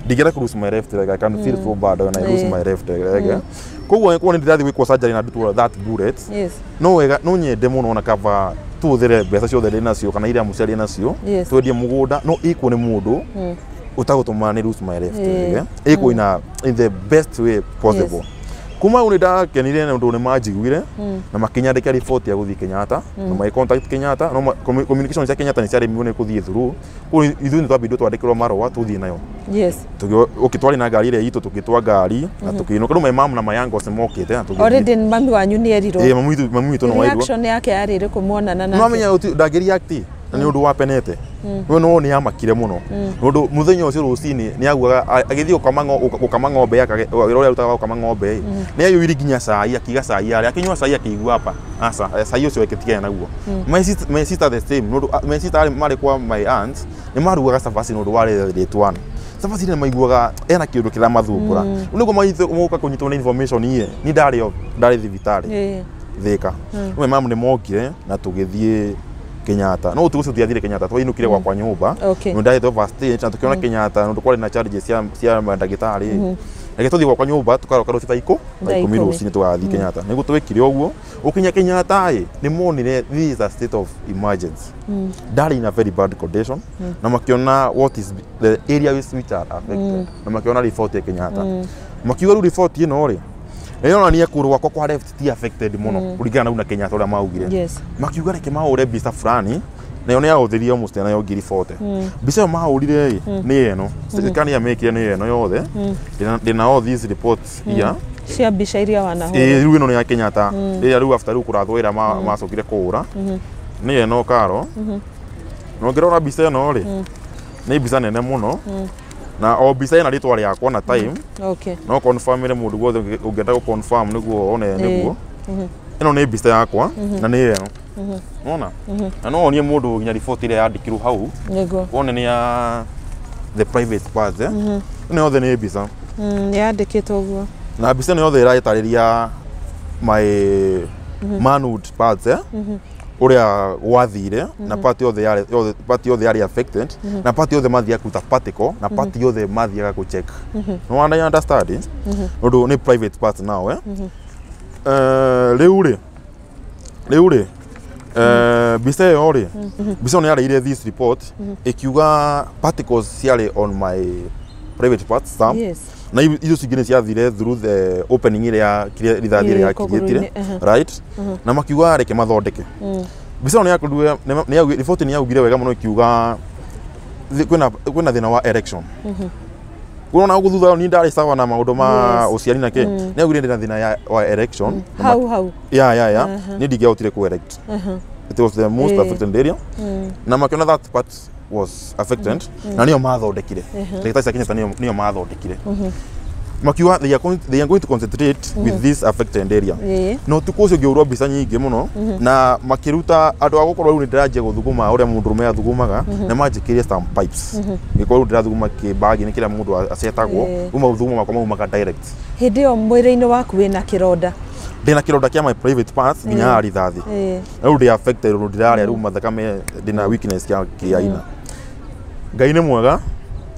Speaker 2: ndingĩenda kũ lose my left leg, I can feel so bad when I lose my left leg. Koguo koguo nĩ ndĩrathiĩ gwĩkwo surgery na ndutwo that bullet, no wega no nyende mũno ona kaba tũhũthĩre mbeca ciothe ndĩ nacio kana iria mũciari nacio, twendie mũgũnda, no ĩkwo nĩ mũndũ ũtagũtũma nĩ lose my left leg, ĩkwo in the best way possible. Kuma hau nĩ ndakenire nĩ ũndũ nĩ manjiguire na makĩnyandĩkĩra riboti ya gũthiĩ Kenyatta na magĩ contact Kenyatta. No communication cia Kenyatta nĩ ciaremirwo nĩ gũthiĩ through, koguo ithuĩ nĩ twambindwo twandĩkĩrwo marũa tũthiĩ nayo. Okay, twarĩ na ngari ĩrĩa itũ, tũgĩtwa ngari na tũkĩinũka. Rĩu my mom na my uncles nĩ mokĩte na tũgĩthiĩ.
Speaker 1: Already mami wanyu nĩ erirwo?
Speaker 2: Ĩĩ, mami witũ no wairwo.
Speaker 1: Reaction yake yarĩ ĩrĩkũ muonana nake?
Speaker 2: No amenya ndangĩreact na nĩ ũndũ wa penete we no nĩ amakire mũno nĩ ũndũ mũthenya ũcio rũcinĩ nĩ augaga agĩthiĩ gũkama ng'ombe yake, wĩra ũrĩa arutaga wa gũkama ng'ombe ĩ, nĩ aiyũire nginya cai, akiga cai arĩa akĩnyua cai akĩigua hapa aca, cai ũcio ĩkĩtigana naguo. My sister the same, nĩ ũndũ my sister marĩ kwa my aunt nĩ marugaga cabaci, nĩ ũndũ warĩ rĩtwana cabaci nĩ maiguaga ena kĩũndũ kĩramathumbũra. Rĩu nĩguo moka kũnyitwo nĩ information iye ni ndarĩ ndarĩ thibitarĩ Thika. Rĩu mamu nĩ mokire na tũgĩthiĩ Kenyatta, no ũtukũ ũcio tũtiathire Kenyatta, twainũkire gwakwa nyũmba. Nĩ ndahĩtwo first aid na tũkĩona Kenyatta nĩ ũndũ kwarĩ na charges cia mandagĩtarĩ. Reke tũthiĩ gwakwa nyũmba tũkaroka rũciũ thaa
Speaker 1: Thaa
Speaker 2: 10
Speaker 1: ikũmi.
Speaker 2: rũcinĩ tũgathiĩ Kenyatta. Nĩguo twekire ũguo. Ukinya Kenyatta ĩ nĩ monire this is a state of emergency. Ndarĩ in a very bad condition na makiona what is the area which are affected na makiona report ya Kenyatta. Makiuga rĩu report ĩno rĩ ĩronania kũgũrũ gwakwa kwa left ti affected mũno kũringana na Kenyatta ũrĩa maugire.
Speaker 1: Yes.
Speaker 2: Makiuga reke mahũre mbica fulani nayo nĩ yahũthĩrire almost nayo 40,000. Mbica ĩyo mahũrire ĩ nĩ ĩno kana yamĩkire nĩ ĩno yothe. Ndĩna all these reports here
Speaker 1: cia mbica iria wanahũra.
Speaker 2: Ĩĩ, rĩu ĩno nĩ ya Kenyatta rĩrĩa rĩu after rĩu kũrathwo wĩra macokire kũhũra nĩ ĩno karo. Na ũngĩrora mbica ĩno rĩ nĩ mbica nene mũno na o mbica ĩna rĩtwa rĩakwa na time.
Speaker 1: Okay.
Speaker 2: No confirm ĩre mũndũ guothe ũngĩenda gũ confirm nĩguo one nĩguo ĩno nĩ mbica yakwa na nĩ ĩno nona na no wonie mũndũ nginya report ĩrĩa yandĩkirwo hau
Speaker 1: Nĩguo.
Speaker 2: wone nĩ ya the private parts ĩno yothe nĩ mbica.
Speaker 1: Yandĩkĩtwo ũguo.
Speaker 2: Na mbica ĩno yothe ĩratarĩria my manhood parts ũrĩa gwathire na part yothe yarĩ part yothe yarĩ affected na part yothe mathiaga kũruta particle na part yothe mathiaga kũ check. No wana understand it? Ũndũ nĩ private parts now rĩu rĩ mbica ĩyo rĩ mbica ĩyo nĩ yarĩire this report ĩkiuga particles ciarĩ on my private parts some.
Speaker 1: Yes.
Speaker 2: Na icio cingĩ nĩ ciathire through the opening ĩrĩa kĩrĩa rithathi ĩrĩa yakinyĩtire right na makiuga reke mathondeke. Mbica ĩyo nĩ report nĩ yaugire wega mũno ĩkiuga kwĩna thĩna wa erection. Unaona huko thutha ni ndarĩ sawa na maũndũ ma ũciari na kĩ nĩ yaugire ndĩna thĩna wa erection.
Speaker 1: Hau
Speaker 2: ya nĩ ndingĩahotire kũ erect. It was the most affected area na makiona that part was affected na nĩo mathondekire. Ndagĩtarĩ cia Kenyatta nĩo mathondekire. Makiuga they are going to concentrate with this affected area. No tukũ ũcio ngĩhũrwo mbica nyingĩ mũno na makĩruta andũ a gũkorwo rĩu nĩ ndĩranjia gũthuguma ũrĩa mũndũrũme athugumaga na manjĩkĩrie some pipes. Ngĩkorwo rĩu ndĩrathuguma kĩmbagi-inĩ kĩrĩa mũndũ acetagwo rĩu mathugumo makwa maumaga direct.
Speaker 1: Hĩndĩ ĩyo mwĩrĩ-inĩ waku wĩna kĩronda?
Speaker 2: Ndĩna kĩronda kĩa my private parts nginya ya rithathi. Rĩu ndĩ affected rĩu ndĩrarĩa rĩu mathakame ndĩna weakness ya kĩaina. Ngai nĩ mwega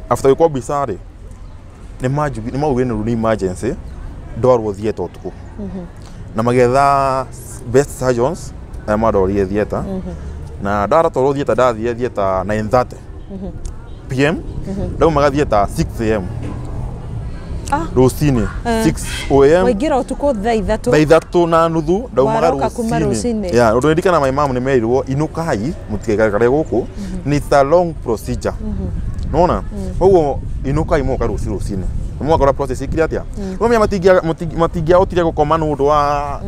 Speaker 2: after gwĩkwo mbica rĩ nĩ maugire nĩ emergency ndwarwo theatre ũtukũ na magetha best surgeons arĩa mandorire theatre na ndaratwarwo theatre ndathire theatre 9:30 pm ndaumaga theatre 6 am rũcinĩ 6 am
Speaker 1: waingĩra ũtukũ thaa 3:30
Speaker 2: ndaumaga rũcinĩ. Yeah, ũndũ ndirikana my mom nĩ merirwo inũkai mũtigaikare gũkũ it's a long procedure. Nona koguo inũkai moka rũcinĩ mwakora process ikire atia rũmia matingĩahotire gũkoma nĩ ũndũ wa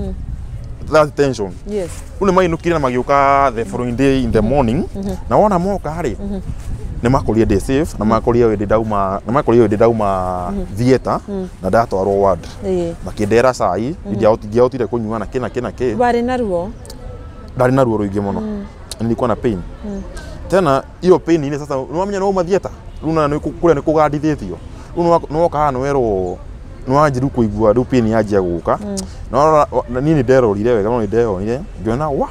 Speaker 2: that tension.
Speaker 1: Yes.
Speaker 2: Rĩu nĩ mainũkire na magĩũka the following day in the morning na wona moka rĩ nĩ makorire ndĩ safe na makorire ndĩ ndauma na makorire ndĩ ndauma theatre na ndatwarwo ward makĩndera cai ndiahotire kũnyua na kĩ na kĩ na kĩ.
Speaker 1: Warĩ na ruo?
Speaker 2: Ndarĩ na ruo rũingĩ mũno. Nilikuwa na pain. Tena hiyo pain ile sasa unamenya no uma theatre rĩu na kũrĩa nĩ kũgandithĩtio rĩu no woka haha nĩ werwo nĩ wanjia rĩu kũigua rĩu pain yanjia gũka na niĩ nĩ nderorire wega no nĩ ndeyonire ngĩona wa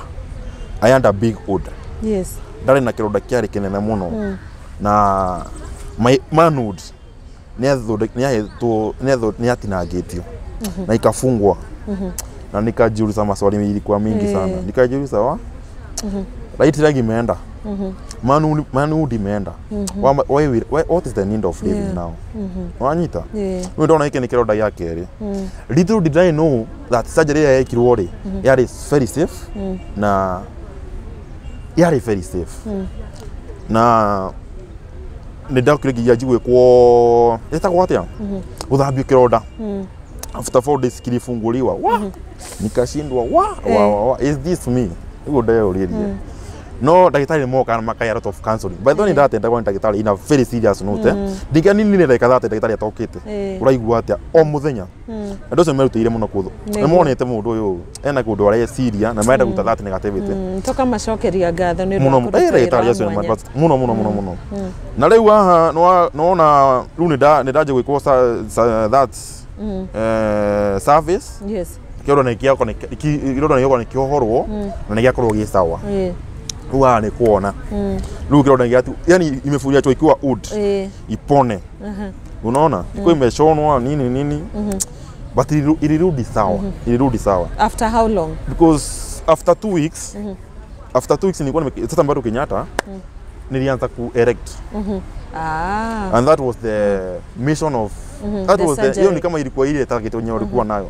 Speaker 2: I had a big order.
Speaker 1: Yes.
Speaker 2: Ndarĩ na kĩronda kĩarĩ kĩnene mũno na my manhood nĩ atinangĩtio na ikafungwa na nikajiuliza maswali ilikuwa mingi sana. Nikajiuliza wa right leg imeenda manhood imeenda. Why what is the need of living now? Wanyita we don't like kĩronda gĩa kerĩ. Little did I know that surgery ĩrĩa yekirwo rĩ yarĩ very safe na yarĩ very safe na nĩ ndakire nginya njigwĩkwo ĩtagwo atĩa gũthambio kĩronda. After 4 days kilifunguliwa wa nikashindwa wa is this me niguo ndeyũririe. No ndagĩtarĩ moka na makaya lot of counseling. By the way ndatenda kwa ndagĩtarĩ in a very serious note. Ndinganinire ndagĩka 30 ndagĩtarĩ atokĩte. Ũraigua atĩa o mũthenya. Andũ acio merutĩire mũno kũthũ. Nĩ monete mũndũ ũyũ ena kũndũ areciria na marenda gũta that negativity.
Speaker 1: Toka macokeria ngatho nĩ ũndũ wa
Speaker 2: kũruta ndagĩtarĩ acio mũno mũno mũno mũno. Na rĩu haha nona rĩu nĩ ndanjia gwĩkwo that service.
Speaker 1: Yes.
Speaker 2: Kĩronda nĩ kĩronda nĩ kĩohorwo na nĩ gĩakorwo gĩ sawa. Rĩu haha nĩ kuona rĩu kĩronda gĩatu yani imefuria cho ikiwa wood ipone. Unaona iko imeshonwa nini nini. But ilirudi sawa. Ilirudi sawa.
Speaker 1: After how long?
Speaker 2: Because after 2 weeks, after 2 weeks nilikuwa sasa bado Kenyatta, nilianza ku erect. And that was the mission of that
Speaker 1: the
Speaker 2: was the
Speaker 1: surgery.
Speaker 2: Hiyo ni kama ilikuwa ile target yenye walikuwa nayo.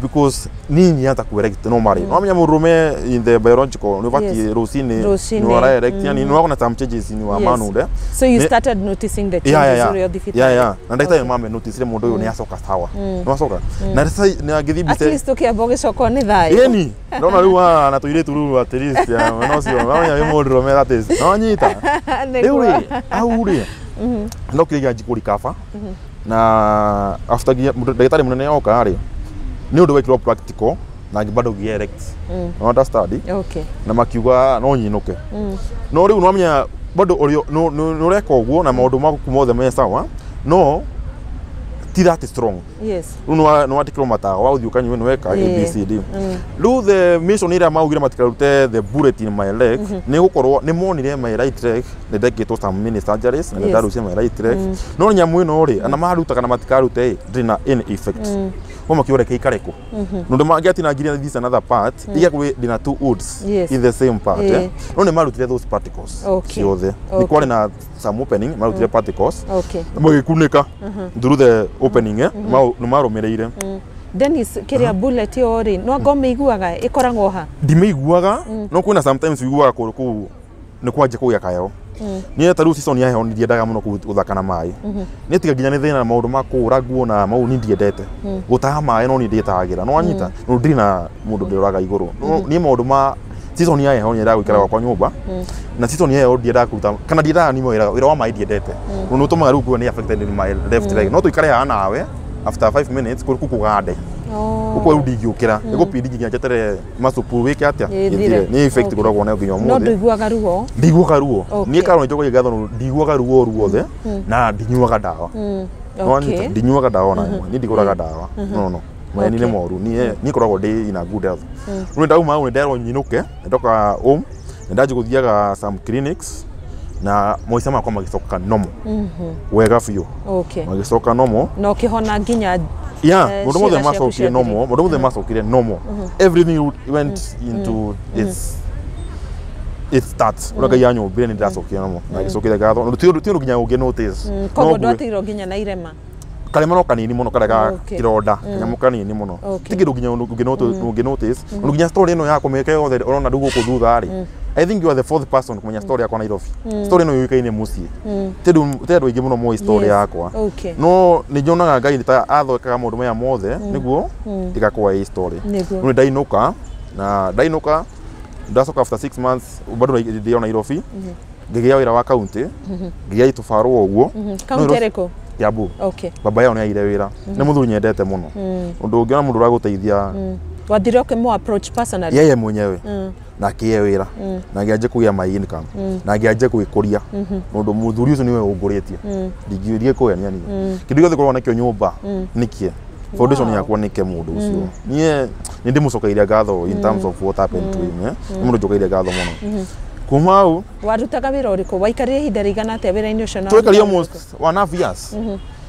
Speaker 2: Because nini hata ku erect normally. No menya murume in the biological ni vati rosini
Speaker 1: Rũcinĩ.
Speaker 2: ni wara erect, yani ni wako na some changes in wa manhood.
Speaker 1: So you started noticing the changes ũrĩa thibitarĩ.
Speaker 2: Yeah. Na ndagĩtarĩ mame notice mũndũ ũyũ nĩ acoka sawa. Nĩ acoka. Na sasa nĩ agĩthiĩ
Speaker 1: At
Speaker 2: mbica.
Speaker 1: least ũkĩamba ũgĩcokwo nĩ thayũ.
Speaker 2: Ĩni, ndona rĩu haha na tũirĩtu rĩu at least ya no cio, no wĩ mũndũ rũme that is. No nyita. Rĩu rĩ, hau rĩ, ndokire nginya kũrikaba na after nginya ndagĩtarĩ mũnene oka rĩ, nĩ ũndũ wekirwo practical na bado ngĩ erect. No understand?
Speaker 1: Okay.
Speaker 2: Na makiuga no nyinũke. No rĩu nwamenya bado ũrĩa nĩ ũreka ũguo na maũndũ maku mothe me sawa, no ti that strong. Rĩu nĩ wandĩkĩrwo matawa ũthiĩ ũkanyue nĩ weka ABCD. Rĩu the mission ĩrĩa maugire matikarute the bullet in my leg nĩ gũkorwo nĩ monire my right leg nĩ ndekĩtwo some mini surgeries na nĩ ndarutire my right leg, no nyamũ ĩno rĩ, ana maruta kana matikarute ĩ, ndĩrĩ na any effect. Ko makiuga reke ikare kũ nũndũ mangĩatinangirie this another part iga kwĩ ndĩna two wounds in the same part. No nĩ marutire those particles ciothe. Nĩ kwarĩ na some opening, marutire particles magĩkunĩka through the opening, nĩ marũmĩrĩire.
Speaker 1: Dennis, kĩrĩa bullet ĩyo rĩ, no anga ũmĩiguaga ĩkoragwo ha?
Speaker 2: Ndimĩiguaga, no kwĩna sometimes ũiguaga kũndũ kũu nĩ kwanjia kũgĩa kaheho. Niĩ ta rĩu season ya heho ndiendaga mũno gũthaka na maĩ. Niĩ tiga nginya nĩ thĩna na maũndũ ma kũhũra nguo na mau, niĩ ndiendete gũtaha maĩ, no niĩ ndĩtahagĩra, no wanyita no ndirĩ na mũndũ ndĩroraga igũrũ. No niĩ maũndũ ma season ya heho nyendaga gũikara gwakwa nyũmba, na season ya heho ndiendaga kũruta kana ndiendaga ni wĩra wa maĩ ndiendete. Nĩ ũtũmaga rĩu nguo nĩ affected in my left leg, no tũikare haha nawe after 5 minutes kũrĩ kũgande ũguo rĩu ndingĩũkĩra ĩgũpindi nginya njeterere macupu wĩke atĩa.
Speaker 1: Ĩthire.
Speaker 2: Ĩthire. Nĩ effect ngoragwo nayo nginya
Speaker 1: No
Speaker 2: ũmũthĩ.
Speaker 1: Ndũiguaga ruo?
Speaker 2: Ndiguaga ruo. Niĩ karwo nĩ njokagia ngatho nĩ ndiguaga ruo ruothe na ndinyuaga ndawa. No wanyita, ndinyuaga ndawa ona ĩmwe, niĩ ndigũraga ndawa, no maeni nĩ moru. Niĩ ngoragwo ndĩ in a good health. Rĩu ndauma hau nĩ nderwo nyinũke, ndoka home nĩ ndanjia gũthiaga some clinics na maica makwa magĩcoka normal wega biũ. Magĩcoka normal.
Speaker 1: Na ũkĩhona nginya
Speaker 2: Yeah, maũndũ mothe
Speaker 1: ciĩga ciaku
Speaker 2: macokire
Speaker 1: ciathire.
Speaker 2: normal, maũndũ mothe macokire normal. Everything went into its start ũrĩa Ngai anyũmbire, nĩ ndĩracokire normal na gĩcokire ngatho. Ti ũndũ nginya ũngĩ notice.
Speaker 1: Koguo
Speaker 2: No
Speaker 1: ndwatigirwo nginya na irema?
Speaker 2: Karema no kanini mũno karĩa ga kĩronda, kanyamũ kanini mũno. Ti kĩndũ nginya ũngĩ notice. Ũndũ nginya story ĩno yakwa mĩaka yothe ũrona rĩu gũkũ thutha rĩ, I think you are the fourth person kũmenya story yakwa Nairobi. Story ĩno yũĩkaine mũciĩ, ti andũ aingĩ mũno moĩ story yakwa. No nĩ nyonaga Ngai ta athondekaga maũndũ maya mothe nĩguo ĩgakorwo ĩ story. Rĩu nĩ ndainũka, na ndainũka ndacoka after 6 months bado ndĩ o Nairobi, ngĩgĩa wĩra wa county, ngĩgĩa itũbarũa ũguo.
Speaker 1: Kaunti ĩrĩkũ?
Speaker 2: Kiambu. Baba yao nĩ aire wĩra, nĩ mũthuri nyendete mũno, ũndũ ũngĩona mũndũ ũragũteithia.
Speaker 1: Wathire ũkĩmũ approach personally?
Speaker 2: Yeye mwenyewe na akĩhe wĩra na ngĩanjia kũgĩa my income na ngĩanjia gwĩkũria ũndũ mũthuri ũcio nĩwe ũngũrĩtie, ndingĩũrie kũgenia niĩ kĩndũ gĩothe ngoragwo nakĩo nyũmba nĩkĩe foundation yakwa nĩke mũndũ ũcio. Niĩ nĩ ndĩmũcokeirie ngatho in terms of what happened to him, eh? Nĩ mũndũ njokeirie ngatho mũno kuma hau.
Speaker 1: Warutaga wĩra ũrĩkũ? Waikarire ihinda rĩigana atĩa wĩra-inĩ ũcio na
Speaker 2: Twekaria
Speaker 1: warutaga wĩra ũrĩkũ?
Speaker 2: almost 1.5 years,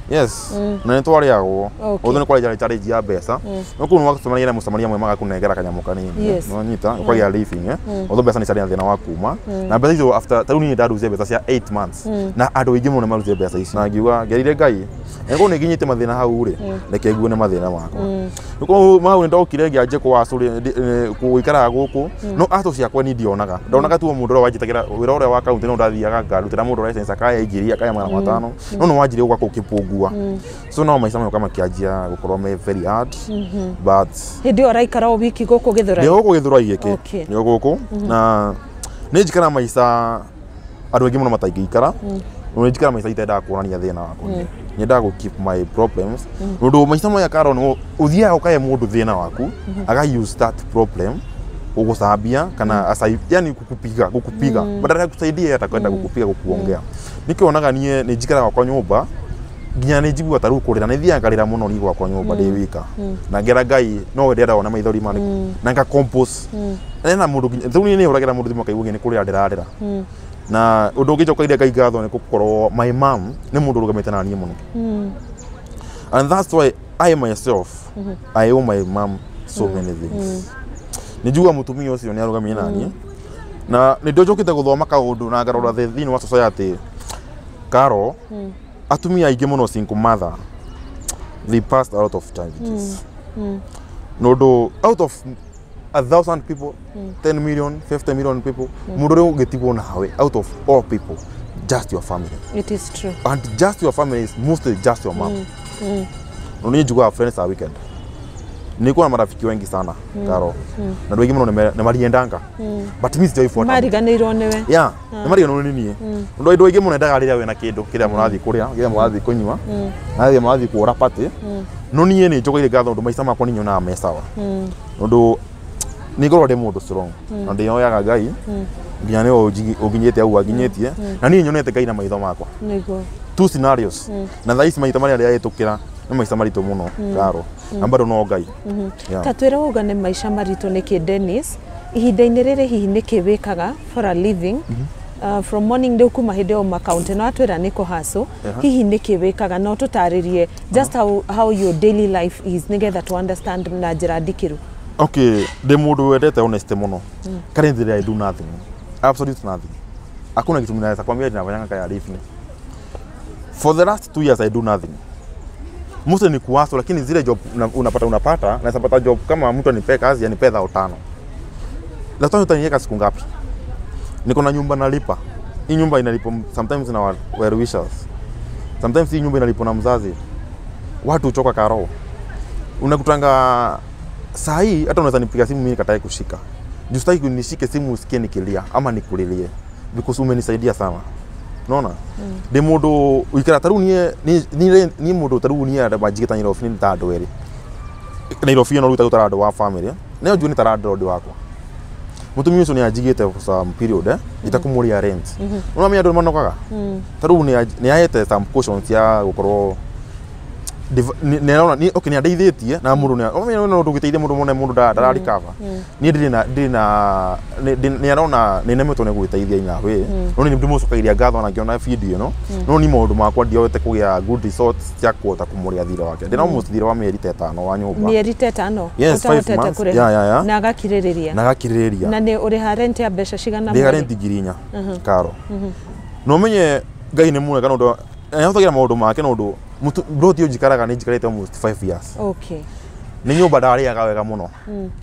Speaker 2: yes, na nĩ twarĩagwo. Othe nĩ kwarĩ challenge ya mbeca, no kũu nĩ wacemania na mũcemania mwe magakũnengera kanyamũ kanini. Nĩwanyita ũkagĩa living, eh, although mbeca nĩ ciarĩ na thĩna wa kuma na mbeca icio after tarĩu niĩ ndarutire mbeca cia 8 months na andũ aingĩ mũno nĩ marutire mbeca icio, na ngiuga ngerire Ngai ĩkorwo nĩ nginyĩte mathĩna hau rĩ, reke ngue nĩ mathĩna makwa. Rĩu mau nĩ ndokire ngĩanjia kũwacũria gũikaraga gũkũ, no atũ ciakwa ni ndionaga, ndonaga tu o mũndũ ũrĩa wanjĩtagĩra wĩra ũrĩa wa kaunti, no ndathiaga ngarutĩra mũndũ license akaya ngiri, akaya 500, no nĩ wanjirie gũka kũkĩpungua, so no maica mayoka makĩanjia gũkorwo me very hard, but
Speaker 1: Hĩndĩ ĩyo ũraikara o wiki gũkũ Gĩthũrai?
Speaker 2: Ndĩ gũkũ Gĩthũrai gĩkĩ. Ndĩ gũkũ na nĩ njikara maica andũ aingĩ mũno mataingĩikara. Nĩ njikara maica itendaga kuonania thĩna wakwa, nyendaga gũ keep my problems nũndũ maica maya karo nĩ ũthiaga ũkahe mũndũ thĩna waku, aga use that problem gũgũcambia kana asai, yani kukupiga kukupiga, badala ya kusaidia atakwenda kukupiga, kukuongea. Nikĩonaga niĩ nĩ njikaraga gwakwa nyũmba nginya nĩ njiguaga ta rĩu kũrĩra, nĩ thiaga ngarĩra mũno niĩ gwakwa nyũmba ndĩ wika, na ngera Ngai no we ndĩrenda wona maithori marĩkũ na nga compose ena mũndũ nginya rĩu niĩ nĩ hũragĩra mũndũ thimũ akaigua nginya nĩ kũrĩra ndĩrarĩra. Na ũndũ ũngĩ njokeire Ngai ngatho nĩ gũkorwo my mom nĩ mũndũ ũrũgamĩte na niĩ mũno. And that's why I myself, I owe my mom so many things. Nĩ njuga mũtumia ũcio nĩ arũgamire naniĩ na nĩ njũkĩte gũthoma kaũndũ na ngarora thĩinĩ wa society, Karo. Atumia aingĩ mũno, single mother, they passed a lot of challenges nũndũ out of 1,000 people, 10 million, 50 million people, mũndũ ũrĩa ũngĩtigwo nawe out of all people, just your family.
Speaker 1: It is true.
Speaker 2: And just your family is mostly just your mom. No niĩ njugaga friends are wicked. Nilikuwa na marafiki wengi sana, Karo, na andũ aingĩ mũno nĩ mariendanga, but mi sijaifuata.
Speaker 1: Mariganĩirwo nĩwe.
Speaker 2: Yeah, nĩ mariganĩrwo nĩ niĩ ũndũ andũ aingĩ mũno endaga rĩrĩa wĩna kĩndũ kĩrĩa mũrathiĩ kũrĩa, kĩrĩa mũrathiĩ kũnyua, na rĩrĩa mũrathiĩ kũhũra party. No niĩ nĩ njokeire ngatho ũndũ maica makwa nĩ nyonaga me sawa, ũndũ nĩ ngorwo ndĩ mũndũ strong na ndĩyoyaga Ngai nginya nĩwe ũnginyĩte au anginyĩtie, na niĩ nyonete Ngai na maitho makwa
Speaker 1: Nĩguo.
Speaker 2: Two scenarios, na thaa ici maita marĩa ndĩrahĩtũkĩra nĩ maica maritũ mũno, Karo, na bado no Ngai. Yeah.
Speaker 1: Ta twĩre uga nĩ maica maritũ nĩkĩ, Dennis? Ihinda-inĩ rĩrĩ hihi nĩkĩ wĩkaga for a living? From morning rĩu kuma hĩndĩ ĩyo uma kaunti no atwĩra nĩ kũhacũ, hihi nĩkĩ wĩkaga? No tũtarĩrie just how your daily life is nĩgetha to understand na njĩra ndikĩru.
Speaker 2: Okay, ndĩ mũndũ wendete honesty mũno. Currently I do nothing, absolute nothing. Hakuna kitu naweza kwambia ninafanyanga kaya living. For the last 2 years I do nothing, mostly ni kuhustle, lakini zile job unapata naweza pata job kama mtu anipee kazi, anipee 5,000. 5,000 utaniweka siku ngapi? Niko na nyumba nalipa. Hii nyumba inalipwa sometimes na well wishers, sometimes hii nyumba inalipwa na mzazi. Watu huchoka, Karo. Unakutanga saa hii hata unaweza nipiga simu mimi nikatae kushika juu sitaki nishike simu usikie nikilia ama nikulilie, because umenisaidia sana. Unaona, ndi mundu wikara taru nie ni mundu taru nie andũ manjigĩta Nairobi nĩ ta andũ erĩ Nairobi ĩno rĩu ta andũ wa family nĩyo njũĩ nĩ ta landlord wakwa. Mũtumia ũcio nĩ anjigĩte for some period, itakũmũrĩa rent. Unaona andũ manogaga ta rĩu nĩ ahete some cautions ya gũkorwo nĩ arona okay, nĩ andeithĩtie na mũndũ nĩ ũmenye no ndũgĩteithia mũndũ mũne mũndũ ndararikaba. Niĩ ndĩrĩ na nĩ arona nĩ nemetwo nĩ gwĩteithia inawe, no nĩ ndĩmũcokagĩria ngatho na ngĩona video ĩno. No ni maũndũ makwa ndioete kũgĩa good results cia kũhota kũmũrĩa thirĩ wake. Ndĩna almost thirĩ wa mĩeri ta 5 wa nyũmba.
Speaker 1: Mĩeri ta 5?
Speaker 2: Yes, 5
Speaker 1: ũtahotete
Speaker 2: months.
Speaker 1: kũrĩha?
Speaker 2: Yeah.
Speaker 1: Na agakirĩrĩria?
Speaker 2: Na gakirĩrĩria.
Speaker 1: Na nĩ ũrĩha rent ya mbeca cigana
Speaker 2: Ndĩha
Speaker 1: mweri?
Speaker 2: Rent 4,000, Karo. No menye Ngai nĩ mwega nĩ ahũthagĩra maũndũ make nĩ ũndũ plot ĩyo njikaraga nĩ njikarĩte almost 5 years. Nĩ nyũmba ndarĩaga wega mũno,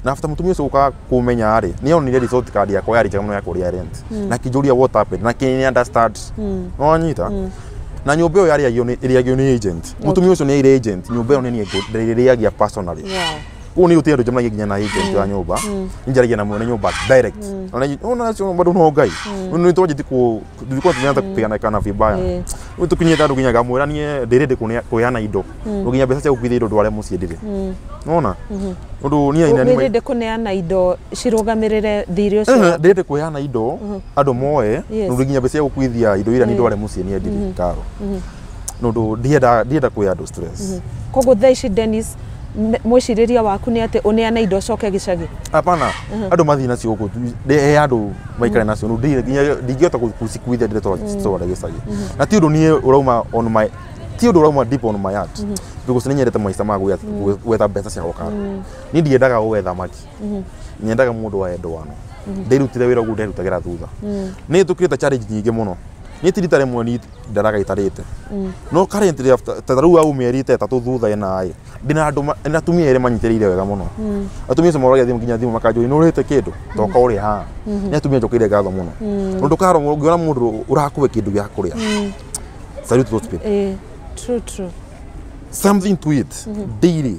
Speaker 2: na after mũtumia ũcio gũka kũmenya rĩ, nĩ onire result card yakwa yarĩ njega mũno ya kũrĩa rent, na kĩnjũria what happened, na kĩni understand no wanyita. Na nyũmba ĩyo yarĩagio nĩ ĩrĩagio nĩ agent. Mũtumia ũcio nĩ aire agent nyũmba ĩyo nĩ niĩ ndĩrĩrĩagia personally. Kũu nĩ gũtirĩ andũ njemanagia nginya na agent wa nyũmba, njaragia na mwene nyũmba direct. Ona ona acio bado no Ngai nĩ twanjĩtie ku tulikuwa tumeanza kupigana kana vibaya. Rĩu tũkinyĩte andũ nginya ngamwĩra niĩ ndĩrĩndĩ kũheana indo, nginya mbeca cia gũkuithia indo ndware mũciĩ ndĩrĩ. Nona ũndũ niĩ
Speaker 1: Wĩ ready kũneana indo cirũgamĩrĩre thirĩ ũcio?
Speaker 2: Ndĩrĩndĩ kũheana indo andũ moe, nũndũ nginya mbeca cia gũkuithia indo iria nĩ ndware mũciĩ niĩ ndirĩ, Karo, nũndũ ndienda kwĩ andũ stress.
Speaker 1: Koguo thaa ici, Dennis, mwĩcirĩria waku nĩ atĩ ũneane indo ũcoke gĩcagi?
Speaker 2: Hapana, andũ mathiĩ nacio gũkũ, he andũ maikare nacio nũ nginya ndingĩhota gũcikuithia ndĩretwara gĩcagi. Na ti ũndũ niĩ ũrauma on my ti ũndũ ũrauma deep on my heart, because nĩ nyendete maica ma gwetha mbeca cia gũkara. Niĩ ndiendaga gwetha maki, nyendaga mũndũ wa endwano. Ndirutire wĩra ũguo nderutagĩra thutha nĩ tũkĩrĩte challenge nyingĩ mũno. Niĩ ti rita rĩmwe ni ndaraga itarĩte, no currently after ta rĩu au mĩeri ta 3 thutha ĩna ĩ ndĩna andũ ndĩna atumia erĩ manyitĩrĩire wega mũno. Atumia acio moragia thimũ nginya thimũ makanjũria nĩ ũrĩte kĩndũ toka ũrĩ haha. Nĩ atumia njũkĩire ngatho mũno ũndũ Karo ũngĩona mũndũ ũrakũhe kĩndũ gĩa kũrĩa, salute those people.
Speaker 1: True, true.
Speaker 2: Something to eat daily,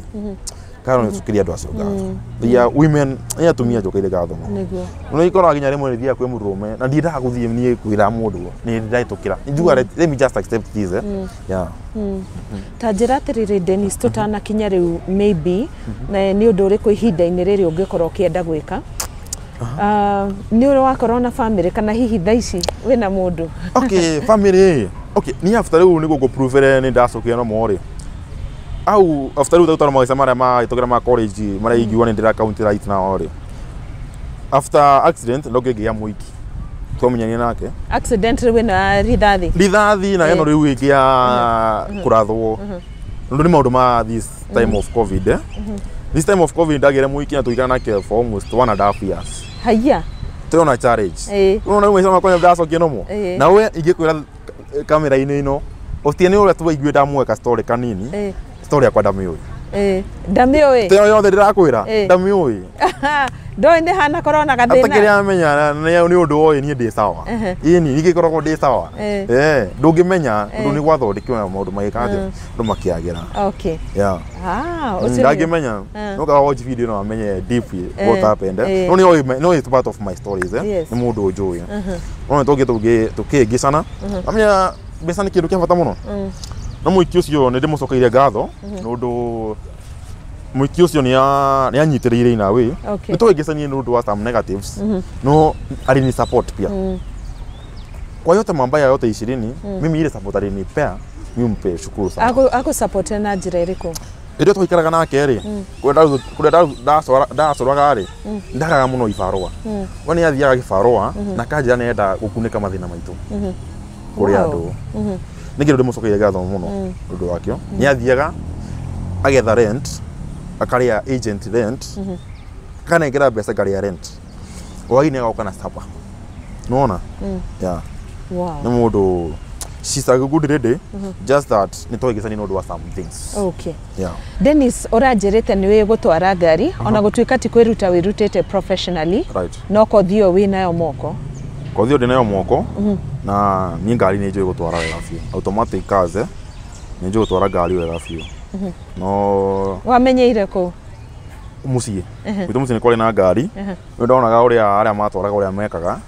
Speaker 2: Karo, nĩ cũkĩria andũ acio ngatho. They are women, nĩ atumia njũkĩire ngatho mũno. No ikoraga nginya rĩmwe nĩthiaga kwĩ mũndũrũme na ndiendaga gũthiĩ niĩ kwĩra mũndũ nĩ ndahĩtũkĩra njuga let me just accept this, eh? Yeah.
Speaker 1: Ta njĩra atĩrĩrĩ, Dennis, tũtanakinya rĩu maybe na nĩ ũndũ ũrĩkũ ihinda-inĩ rĩrĩ ũngĩkorwo ũkĩenda gwĩka? Ah, nĩ ũrĩ wakorwo na family kana hihi thaa ici wĩna mũndũ?
Speaker 2: Okay, family, okay, ni after rĩu nĩguo ngũprove nĩ ndacokire no more au after rĩu tautara maica marĩa mahĩtũkĩra ma college marĩa ingiuga nĩ ndĩra count right now rĩ, after accident ndokire ngĩgĩa mũiki twamenyania nake.
Speaker 1: Accident rĩu ĩno ya rithathi?
Speaker 2: Rithathi na ĩno rĩu ĩngĩ ya kũrathwo. Ndu ni maundu ma this time of COVID, eh? This time of COVID ndagire muiki na tuikara nake for almost 1.5 years.
Speaker 1: Haya.
Speaker 2: Tũrona challenge. Unaona maica makwa ndacokia nomo. Na we ingĩkwĩra kamera-inĩ ĩno ũtie nĩ ũrĩa twaiguĩ ndamweka story kanini. Story yakwa ndamĩũĩ.
Speaker 1: Ndamĩũĩ.
Speaker 2: Tĩyo yothe ndĩrakwĩra ndamĩũĩ.
Speaker 1: Ndoĩ nĩ hana korwo na
Speaker 2: atakĩrĩ
Speaker 1: gathĩna.
Speaker 2: Amenya nĩ ũndũ oĩ niĩ ndĩ sawa. Ĩni ingĩkoragwo ndĩ sawa. Ndũngĩmenya ũndũ nĩ gwathondekwo na maũndũ magĩka atĩa, andũ makĩagĩra. Yeah.
Speaker 1: Ah, ũcio
Speaker 2: Ndangĩmenya no kawa watch video no amenye deeply what happened, eh. No nĩ no it's part of my stories, eh. Nĩ mũndũ ũnjũĩ no nĩ tũngĩ tũkĩngĩcana amenya mbeca nĩ kĩndũ kĩa bata mũno. No mũiki ũcio nĩ ndĩmũcokeirie ngatho nĩ ũndũ mũiki ũcio nĩ anyitĩrĩire in a way. Nĩ twĩngĩcanie nĩ ũndũ wa some negatives, no alini support pia kwa yote mabaya yote 20. Mimi ile support alinipea, mimi mpe shukuru sana.
Speaker 1: Agũ na njĩra ĩrĩkũ?
Speaker 2: Rĩrĩa twaikaraga nake rĩ, kũrĩa ndacoraga rĩ, ndagaga mũno ibarũa. We nĩ athiaga gĩbarũa na kanjĩra nĩenda gũkunĩka mathĩna maitũ kũrĩ andũ. Nĩ kĩndũ ndĩmũcokeire ngatho mũno ũndũ wakĩo. Nĩ athiaga agetha rent, akarĩa agent rent, akanengera mbeca ngarĩa rent, hwainĩ agoka na supper, nĩwona? Yeah. Nĩ mũndũ, she's a good lady, just that nĩ twagĩcania nĩ ũndũ wa some things. Yeah.
Speaker 1: Dennis, ũranjĩrĩte nĩ wĩ gũtwara ngari ona gũtuĩka ti kwĩruta wĩrutĩte professionally, no kothi ĩyo wĩ nayo moko.
Speaker 2: Kothi ĩyo ndĩ nayo moko na niĩ ngari nĩ njũĩ gũtwara wega biũ, automatic cars, eh, nĩ njũĩ gũtwara ngari wega biũ, no
Speaker 1: Wamenyeire kũ?
Speaker 2: Mũciĩ gwitũ, mũciĩ nĩ kwarĩ na ngari. Nĩ ndonaga ũrĩa arĩa matwaraga, ũrĩa mekaga,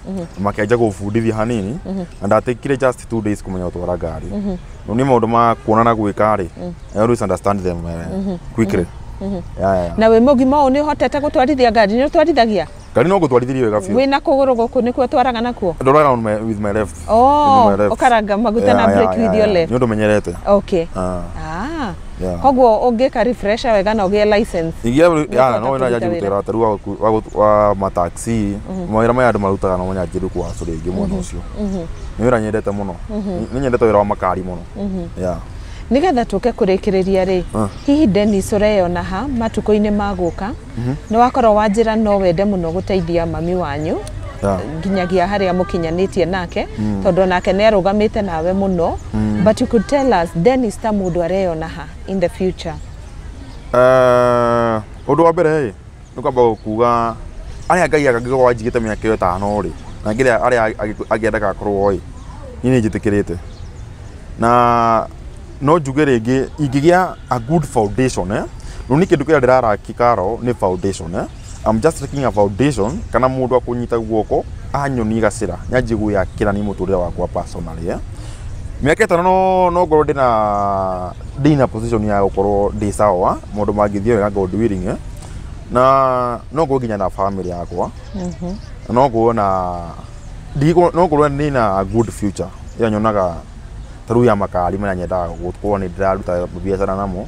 Speaker 2: makĩanjia gũbundithia hanini na ndatekire just 2 days kũmenya gũtwara ngari. No nĩ maũndũ ma kuona na gwĩka rĩ, I always understand them quickly. Yeah.
Speaker 1: Na wĩ mũgima ũũ nĩ ũhotete gũtwarithia ngari? Nĩ ũtwarithagia?
Speaker 2: Ngari no ngũtwarithirie wega biũ.
Speaker 1: Wĩna kũgũrũ gũkũ nĩkuo ũtwaraga nakuo?
Speaker 2: Ndoraga on my, with my left.
Speaker 1: Oh,
Speaker 2: With my left.
Speaker 1: ũkaranga maguta na brake with your left.
Speaker 2: Nĩ ũndũ menyerete. Ah, yeah.
Speaker 1: Koguo ũngĩka refresher wega na ũgĩe license.
Speaker 2: Ingia ya
Speaker 1: Nĩũkũhota
Speaker 2: no na
Speaker 1: kũruta
Speaker 2: njanji
Speaker 1: wĩra.
Speaker 2: gũtwara taru wa mataxi, mawĩra maya andũ marutaga no nyanjie rĩu kũhacũ rĩngĩ mwena ũcio. Nĩ wĩra nyendete mũno, nĩ nyendete wĩra wa makari mũno, yeah.
Speaker 1: Nigetha tũke kũrĩkĩrĩria rĩ, hihi Dennis ũreyona ha matukũ-inĩ ma gũka? Nĩ wakorwo wanjĩra no wende mũno gũteithia mami wanyu nginyagia harĩa mũkinyanĩtie nake, tondũ onake nĩ arũgamĩte nawe mũno, but you could tell us, Dennis ta mũndũ areyona ha in the future?
Speaker 2: Ũndũ wa mbere ĩ nĩ kwamba kuga arĩa Ngai angĩkorwo anjigĩte mĩaka ĩyo 5 rĩ, na ngĩrĩa arĩa angĩendaga akorwo ĩ, niĩ nĩ njĩtĩkĩrĩte na no njuge rĩngĩ ingĩgĩa a good foundation, eh? No nĩ kĩndũ kĩrĩa ndĩraraki karo nĩ foundation, eh? I'm just taking a foundation kana mũndũ akũnyita guoko anyonie gacĩra nyanjie gwĩakĩra nĩ mũtũrĩre wakwa personally, eh? Mĩaka 5 no ngorwo ndĩna position ya gũkorwo ndĩ sawa, maũndũ mangĩthiĩ wega, God willing, eh? Na no ngorwo nginya na family yakwa na no ngorwo na no ngorwo ndĩna a good future ĩyo nyonaga ta rĩu ya makari marĩa nyendaga gũkorwo nĩ ndĩraruta biacara namo.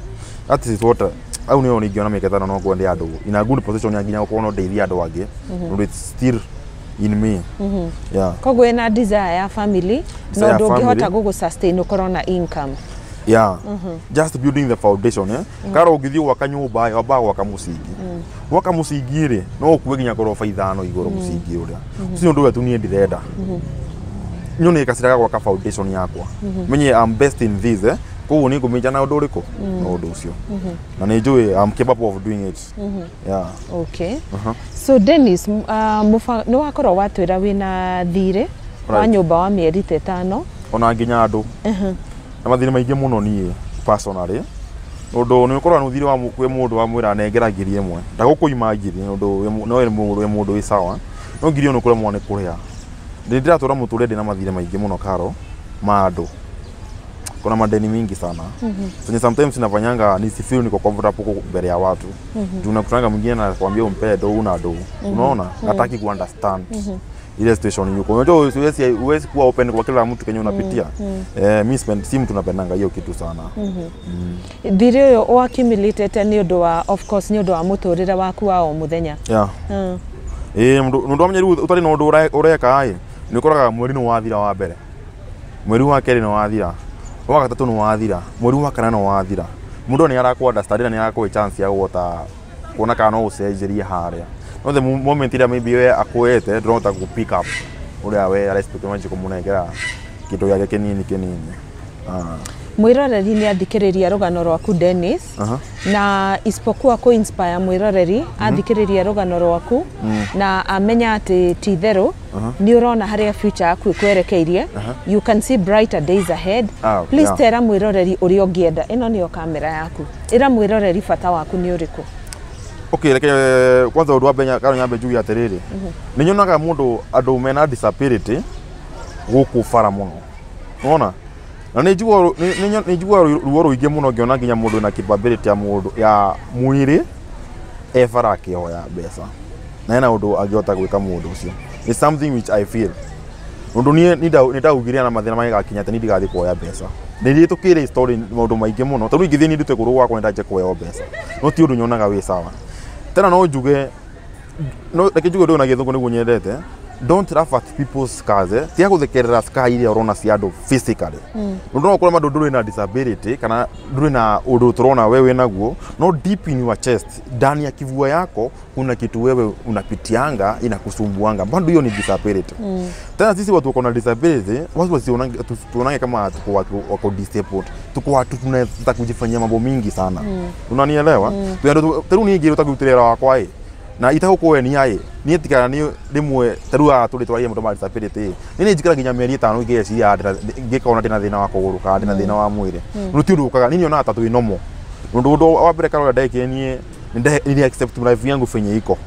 Speaker 2: That is what au nĩyo ningĩona mĩaka 5 no ngorwo ndĩ andũ in a good position ya nginya gũkorwo no ndeithie andũ angĩ, tondũ it's still in me, yeah.
Speaker 1: Koguo ĩna desire ya family no
Speaker 2: Desire ya
Speaker 1: ndũngĩhota
Speaker 2: family.
Speaker 1: gũgũ sustain ũkorwo na income.
Speaker 2: Yeah, just building the foundation, eh. Karo ũngĩthiĩ gwaka nyũmba ĩ, wambaga gwaka mũcingi. Gwaka mũcingi rĩ, no ũkue nginya ngoroba 5 igũrũ mũcingi ũrĩa ũcio. Nĩ ũndũ ũrĩa tu niĩ ndĩrenda nyone gacĩra ga gwaka foundation yakwa, menye I'm best in this, eh. Koguo nĩ ngũmĩnja na ũndũ ũrĩkũ na ũndũ ũcio na nĩ njũĩ I'm capable of doing it, yeah.
Speaker 1: Okay. So Dennis, nĩ wakorwo watwĩra wĩna thirĩ wa nyũmba wa mĩeri ta 5.
Speaker 2: Ona nginya andũ na mathĩna maingĩ mũno. Niĩ personally ũndũ nĩ ũkoragwo nĩ ũthire wa kwĩ mũndũ wamwĩra nengera 1000, ndagũkũima ngiri nĩ ũndũ no wĩ mũndũ wĩ sawa, no ngiri ĩyo nĩ ũkũremwo nĩ kũrĩha. Ndĩratũra mũtũrĩre ndĩna mathirĩ maingĩ mũno karo ma andũ, kuna madeni mingi sana zenye sometimes inafanyanga nisifeel niko comfortable huko mbele ya watu, juu unakutanga mwingine anakuambia umpe do, una do, unaona hataki ku understand ile situation yuko. Unajua huwezi kuwa open kwa kila mtu kenye unapitia. Eh, mi si mtu napendanga hiyo kitu sana.
Speaker 1: Thirĩ ũyũ ũaccumulated nĩ ũndũ wa, of course, nĩ ũndũ wa mũtũrĩre waku wa o mũthenya.
Speaker 2: Yeah. Ĩĩ, mũndũ wamenya rĩu ũtarĩ na ũndũ ũreka ĩ, nĩ ũkoraga mweri nĩ wathira wa mbere, mweri wa kerĩ nĩ wathira, wa gatatũ nĩ wathira, mweri wa kana nĩ wathira. Mundu ni arakũ understand na ni arakũhe chance ya guota kuona kana no ucenjerie haria. No the moment ira maybe we akuete ndurahota ku pick up uria we arespect manji kumunengera kindu giake kinini kinini.
Speaker 1: Mwiroreri ni athikiriria rugano rwaku Dennis. Na isipokuwa ku inspire mwiroreri athikiriria rugano rwaku na amenya ati ti therũ ni urona haria future yaku ikwerekeirie. You can see brighter days ahead. Please tera mwiroreri uria ungienda, ino niyo kamera yaku, ira mwiroreri bata waku ni uriku.
Speaker 2: Okay, reke kwanza undu wa mbere karo nyambe njuge atiriri, ni nyonaga mundu andu mena disability guku bara muno, nona na nä njiguaga ruo rũingĩ mũno ngĩona nginya mũndũ na capability ya mũndũ ya mwĩrĩ ebara akĩhoya mbeca na hena ũndũ angĩhota gwĩka mũndũ ũcio. It's something which I feel ũndũ niĩ nĩ ndaugire na mathĩna mangĩgakinya atĩ niĩ ndigathiĩ kuoya mbeca. Nĩ ndĩtũkĩire story maũndũ maingĩ mũno tondũ ingĩthiĩ niĩ ndute kũgũrũ gwakwa nĩ ndanjie kuoya mbeca no ti ũndũ nyonaga wĩ sawa. Tena no njuge, no reke njuge ũndũ na gĩthũngũ nĩguo nyendete. Don't laugh at people's scars. Tiga guthekerera scar iria urona cia andu physically. Undu no ukorwo mandu nduri na disability kana nduri na undu turona wewe naguo, no deep in your chest, ndani ya kivua yako kuna kitu wewe unapitianga inakusumbuanga, bado hiyo ni disability. Tena sisi watu wako na disability watu wasionange tuonange kama tuko watu wako disabled, tuko watu tunaweza kujifanyia mambo mingi sana. Unanielewa? Teru ni ngiru tagutirera wakwa na itagukwenia ĩ niĩ tigana nĩ rĩmwe ta rĩu haha tũrĩ twaria mũndũ ma disability ĩ niĩ nĩ njikara nginya mĩeri 5 ngĩciria ngĩkona ndĩna thĩna wa kũgũrũ kana ndĩna thĩna wa mwĩrĩ. Rĩu ti ũndũ ũkaga niĩ nyonaga ta twĩ normal. Ũndũ wa mbere karora ndekire niĩ nĩ accept life yangu venye iko.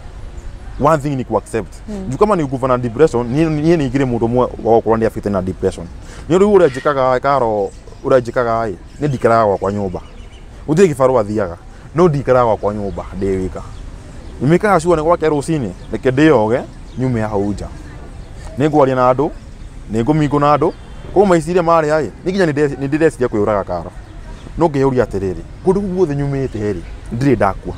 Speaker 2: One thing ni ku accept. Juu kama ni kuva na depression niĩ nĩ ingĩrĩ mũndũ ũmwe wa gũkorwo nĩ affected na depression. Nĩ rĩu ũrĩa njĩkaga karo ũrĩa njĩkaga ĩ nĩ ndikaraga gwakwa nyũmba. Gũtirĩ kĩbarũa thiaga no ndikaraga gwakwa nyũmba ndĩ wika. Nimekaga sure nĩ gwake rũcinĩ reke ndĩyoge nyume hau nja. Nĩ ngwaria na andũ, nĩ ngũmingũ na andũ, koguo maiciria marĩa ĩ nĩ nginya nĩ ndĩreciria kwĩyũraga karo. No ngeyũria atĩrĩrĩ, kũndũ kũu guothe nyumĩte rĩ ndirĩ ndakua.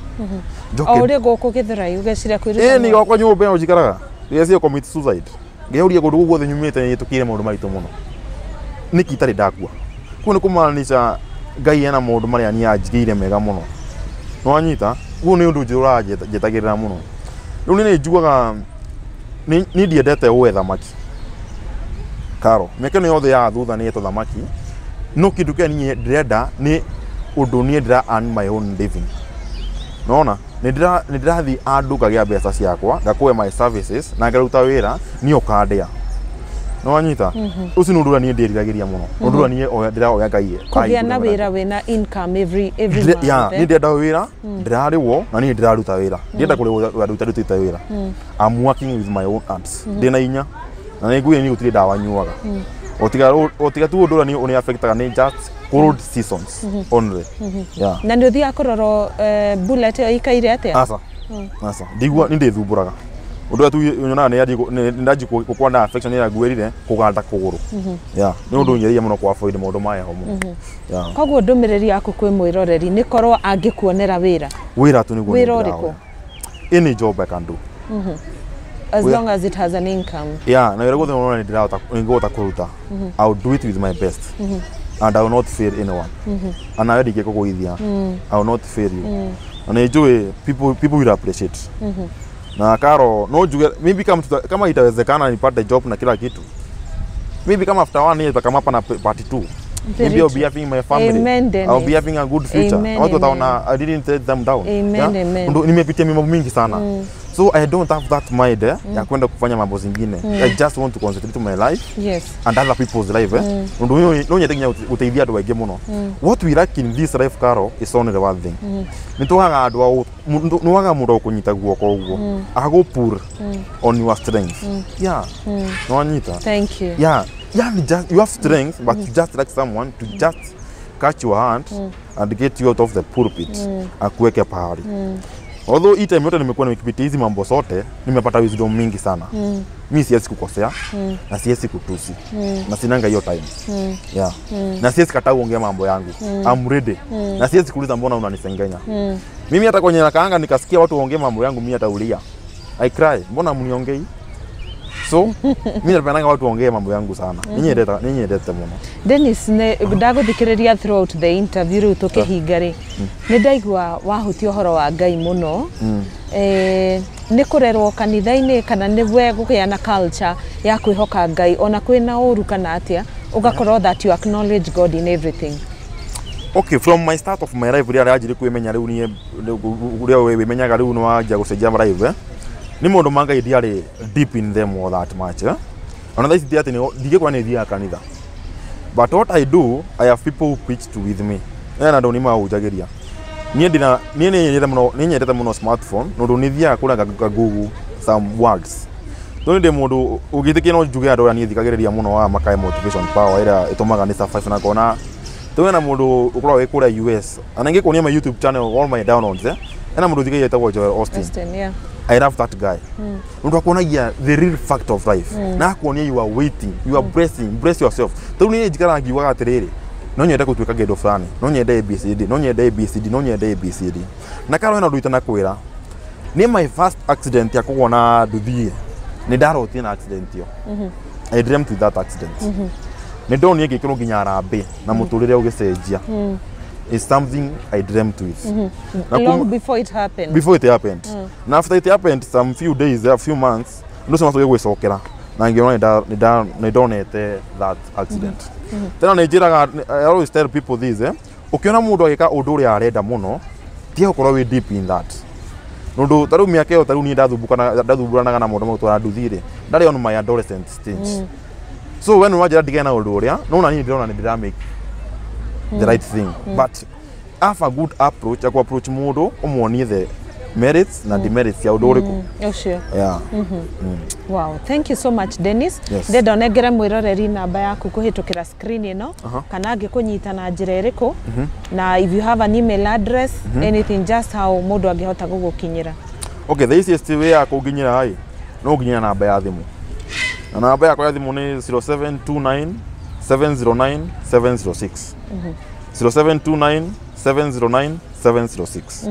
Speaker 1: O ũrĩ gũkũ Gĩthũrai ũgeciria kwĩruta?
Speaker 2: Ĩ nĩ gwakwa nyũmba ĩno njikaraga, ndĩreciria commit suicide. Ngeyũria kũndũ kũu guothe nyumĩte nĩ hĩtũkĩire maũndũ maritũ mũno, nĩkĩ itarĩ ndakua? Koguo nĩ kũmaanisha Ngai ena maũndũ marĩa niĩ anjigĩire mega mũno. Nĩwanyita? Guo nĩ ũndũ njũraga njetagĩrĩra mũno. Rĩu niĩ nĩ njugaga niĩ ndiendete ũwe thamaki karo mĩaka ĩno yothe ya thutha nĩ yetwo thamaki, no kĩndũ kĩrĩa niĩ ndĩrenda nĩ ũndũ niĩ ndĩra earn my own living. Nona nĩ ndĩrathiĩ andũ ngagĩa mbeca ciakwa ngakũhe my services na ngaruta wĩra niĩ ũkandĩa. Nĩwanyita? Ũcio nĩ ũndũ ũrĩa niĩ ndĩriragĩria mũno, ũndũ ũrĩa niĩ ndĩrahoya Ngai
Speaker 1: kũgĩa na wĩra wĩna income every month.
Speaker 2: Yeah, niĩ ndĩrenda wĩra, ndĩrarĩhwo na niĩ ndĩraruta wĩra. Ndĩrenda kũrĩhwo wĩra itarutĩte wĩra. I'm working with my own hands. Ndĩna inya na nĩ nguĩ niĩ gũtirĩ ndawa nyuaga. O tiga tu ũndũ ũrĩa niĩ ũrĩa affectaga nĩ just cold seasons only. Yeah.
Speaker 1: Na nĩ ũthiaga kũrora bullet ĩyo ĩikaire atĩa?
Speaker 2: Aca. Aca. Ndigua nĩ ndĩthumbũraga. Ũndũ ũrĩa tu nyonaga nĩ ndanji gũkorwo na affection ĩrĩa nguĩrire kũganda kũgũrũ. Yeah, nĩ ũndũ nyereire mũno kwa avoid maũndũ ma heho mũno. Yeah.
Speaker 1: Koguo ndũmĩrĩri yaku kwĩ mwĩroreri nĩ korwo angĩkuonera wĩra.
Speaker 2: Wĩra tu nĩguo
Speaker 1: Wĩra ũrĩkũ?
Speaker 2: Any job I can do.
Speaker 1: As long as it has an income.
Speaker 2: Yeah, na wĩra guothe ũrona nĩ ndĩrahota nĩngũhota kũruta. I will do it with my best. And I will not fail anyone. And nawe ndingĩkũgũithia. I will not fail you. Na nĩ njũĩ people will appreciate. Na karo no njuge maybe kama itawezekana nipate job na kila kitu. Maybe kama after 1 year nitakama hapa na part 2. Maybe I'll be having my family.
Speaker 1: Amen, Dennis.
Speaker 2: I'll be having a good future.
Speaker 1: Amen,
Speaker 2: watu wataona I didn't let them down.
Speaker 1: Amen,
Speaker 2: yeah?
Speaker 1: amen.
Speaker 2: Nimepitia mambo mingi sana. So I don't have that mind ya kwenda kufanya mambo zingine. I just want to concentrate on my life.
Speaker 1: Yes.
Speaker 2: And other people's life. Undu no nyende nginya guteithia andu aingi muno. What we lack in this life, Carol, is only one thing. Ni twaga andu nwaga mundu kunyita guoko uguo. Ago pull on your strength. Yeah. No anyita.
Speaker 1: Thank you.
Speaker 2: Yeah. Yeah, just you have strength, but you just like someone to just catch your hand and get you out of the pulpit. Akuweke pahali. Although hii time yote nimekuwa nikipitia hizi mambo zote, nimepata wisdom mingi sana. Mimi siwezi kukosea na siwezi kutusi. Na sinanga hiyo time. Yeah. Na siwezi kataa kuongea mambo yangu. I'm ready. Na siwezi kuuliza mbona unanisengenya. Mimi hata kwenye nakaanga nikasikia watu waongee mambo yangu, mimi hata ulia. I cry, mbona mniongei? So mimi napendanga watu waongee mambo yangu sana. Ninyendete muno.
Speaker 1: Dennis, ndagũthikĩrĩria throughout the interview rĩu tũkĩhinga rĩ, nĩ ndaigua wahutia ũhoro wa Ngai mũno. Nĩ kũrerwo kanitha-inĩ kana nĩ we gũgĩa na culture ya kwĩhoka Ngai ona kwĩna ũru kana atĩa, ũgakorwo that you acknowledge God in everything?
Speaker 2: Okay, from my start of my life rĩrĩa ndĩranjirie kwĩmenya rĩu niĩ ũrĩa wĩmenyaga rĩu nĩ wanjia gũcenjia life, nĩ maũndũ ma Ngai ndiarĩ deep in them all that much. Ona thaa ici ti atĩ ndingĩkora nĩ thiaga kanitha, but what I do, I have people who preach to with me, na andũ nĩ mahunjagĩria. Niĩ ndina niĩ nĩ nyendete mũno smartphone nĩ ũndũ nĩ thiaga kũrĩa nga google some words. Tondũ ndĩ mũndũ ũngĩtĩkia no njuge andũ arĩa niĩ thikagĩrĩria mũno wa makae motivation power ĩrĩa ĩtũmaga nĩ survive na ngona tuwe na mũndũ ũkoragwo wĩ kũrĩa US ana ingĩkuonia my YouTube channel, all my downloads, ena mũndũ thikagia etagwo Joel Austin.
Speaker 1: Austin, yeah.
Speaker 2: I love that guy. Mũndũ akuonagia the real fact of life. Na akuonia you are waiting, you are blessing, bless yourself. Tondũ niĩ njikaraga ngiugaga atĩrĩrĩ, no nyende gũtuĩka kĩndũ fulani, no nyende ABCD, no nyende ABCD, no nyende ABCD. Na karwo hena ũndũ itanakwĩra. Nĩ my first accident ya kũgwa na nduthi, nĩ ndarotire na accident ĩyo. I dreamt with that accident. Nĩ ndonire ngĩkĩrwo nginya harambee na mũtũrĩre ũgĩcenjia. It's something I dreamt with. Na
Speaker 1: Long before it happened.
Speaker 2: Before it happened. Na after it happened, some few days, a few months, ũndũ ũcio macokire gwĩcokera na ngĩona nĩ ndonete that accident. Tena nĩ njĩraga, I always tell people this, ũkĩona mũndũ agĩka ũndũ ũrĩa arenda mũno, tiga gũkorwo wĩ deep in that, nũndũ ta rĩu mĩaka ĩyo, ta rĩu niĩ ndathumbũranaga na maũndũ ma gũtwara nduthi rĩ, ndarĩ on my adolescent stage. So when wanjĩra ndigane na ũndũ ũrĩa, no na niĩ ndĩrona nĩ ndĩra make the right thing, but have a good approach ya ku approach mũndũ, ũmuonie the merits na demerits ya ũndũ ũrĩkũ.
Speaker 1: Ũcio.
Speaker 2: Yeah.
Speaker 1: Wow, thank you so much, Dennis.
Speaker 2: Yes.
Speaker 1: Ndenda ũnengere mwĩroreri namba yaku kũhĩtũkĩra screen ĩno kana angĩkũnyita na njĩra ĩrĩkũ, na if you have an email address, anything, just how mũndũ angĩhota gũgũkinyĩra.
Speaker 2: Okay, the easiest way ya kũnginyĩra ĩ, no nginyĩra namba ya thimũ, na namba yakwa ya thimũ nĩ 0729 709 706, 0729 709 706,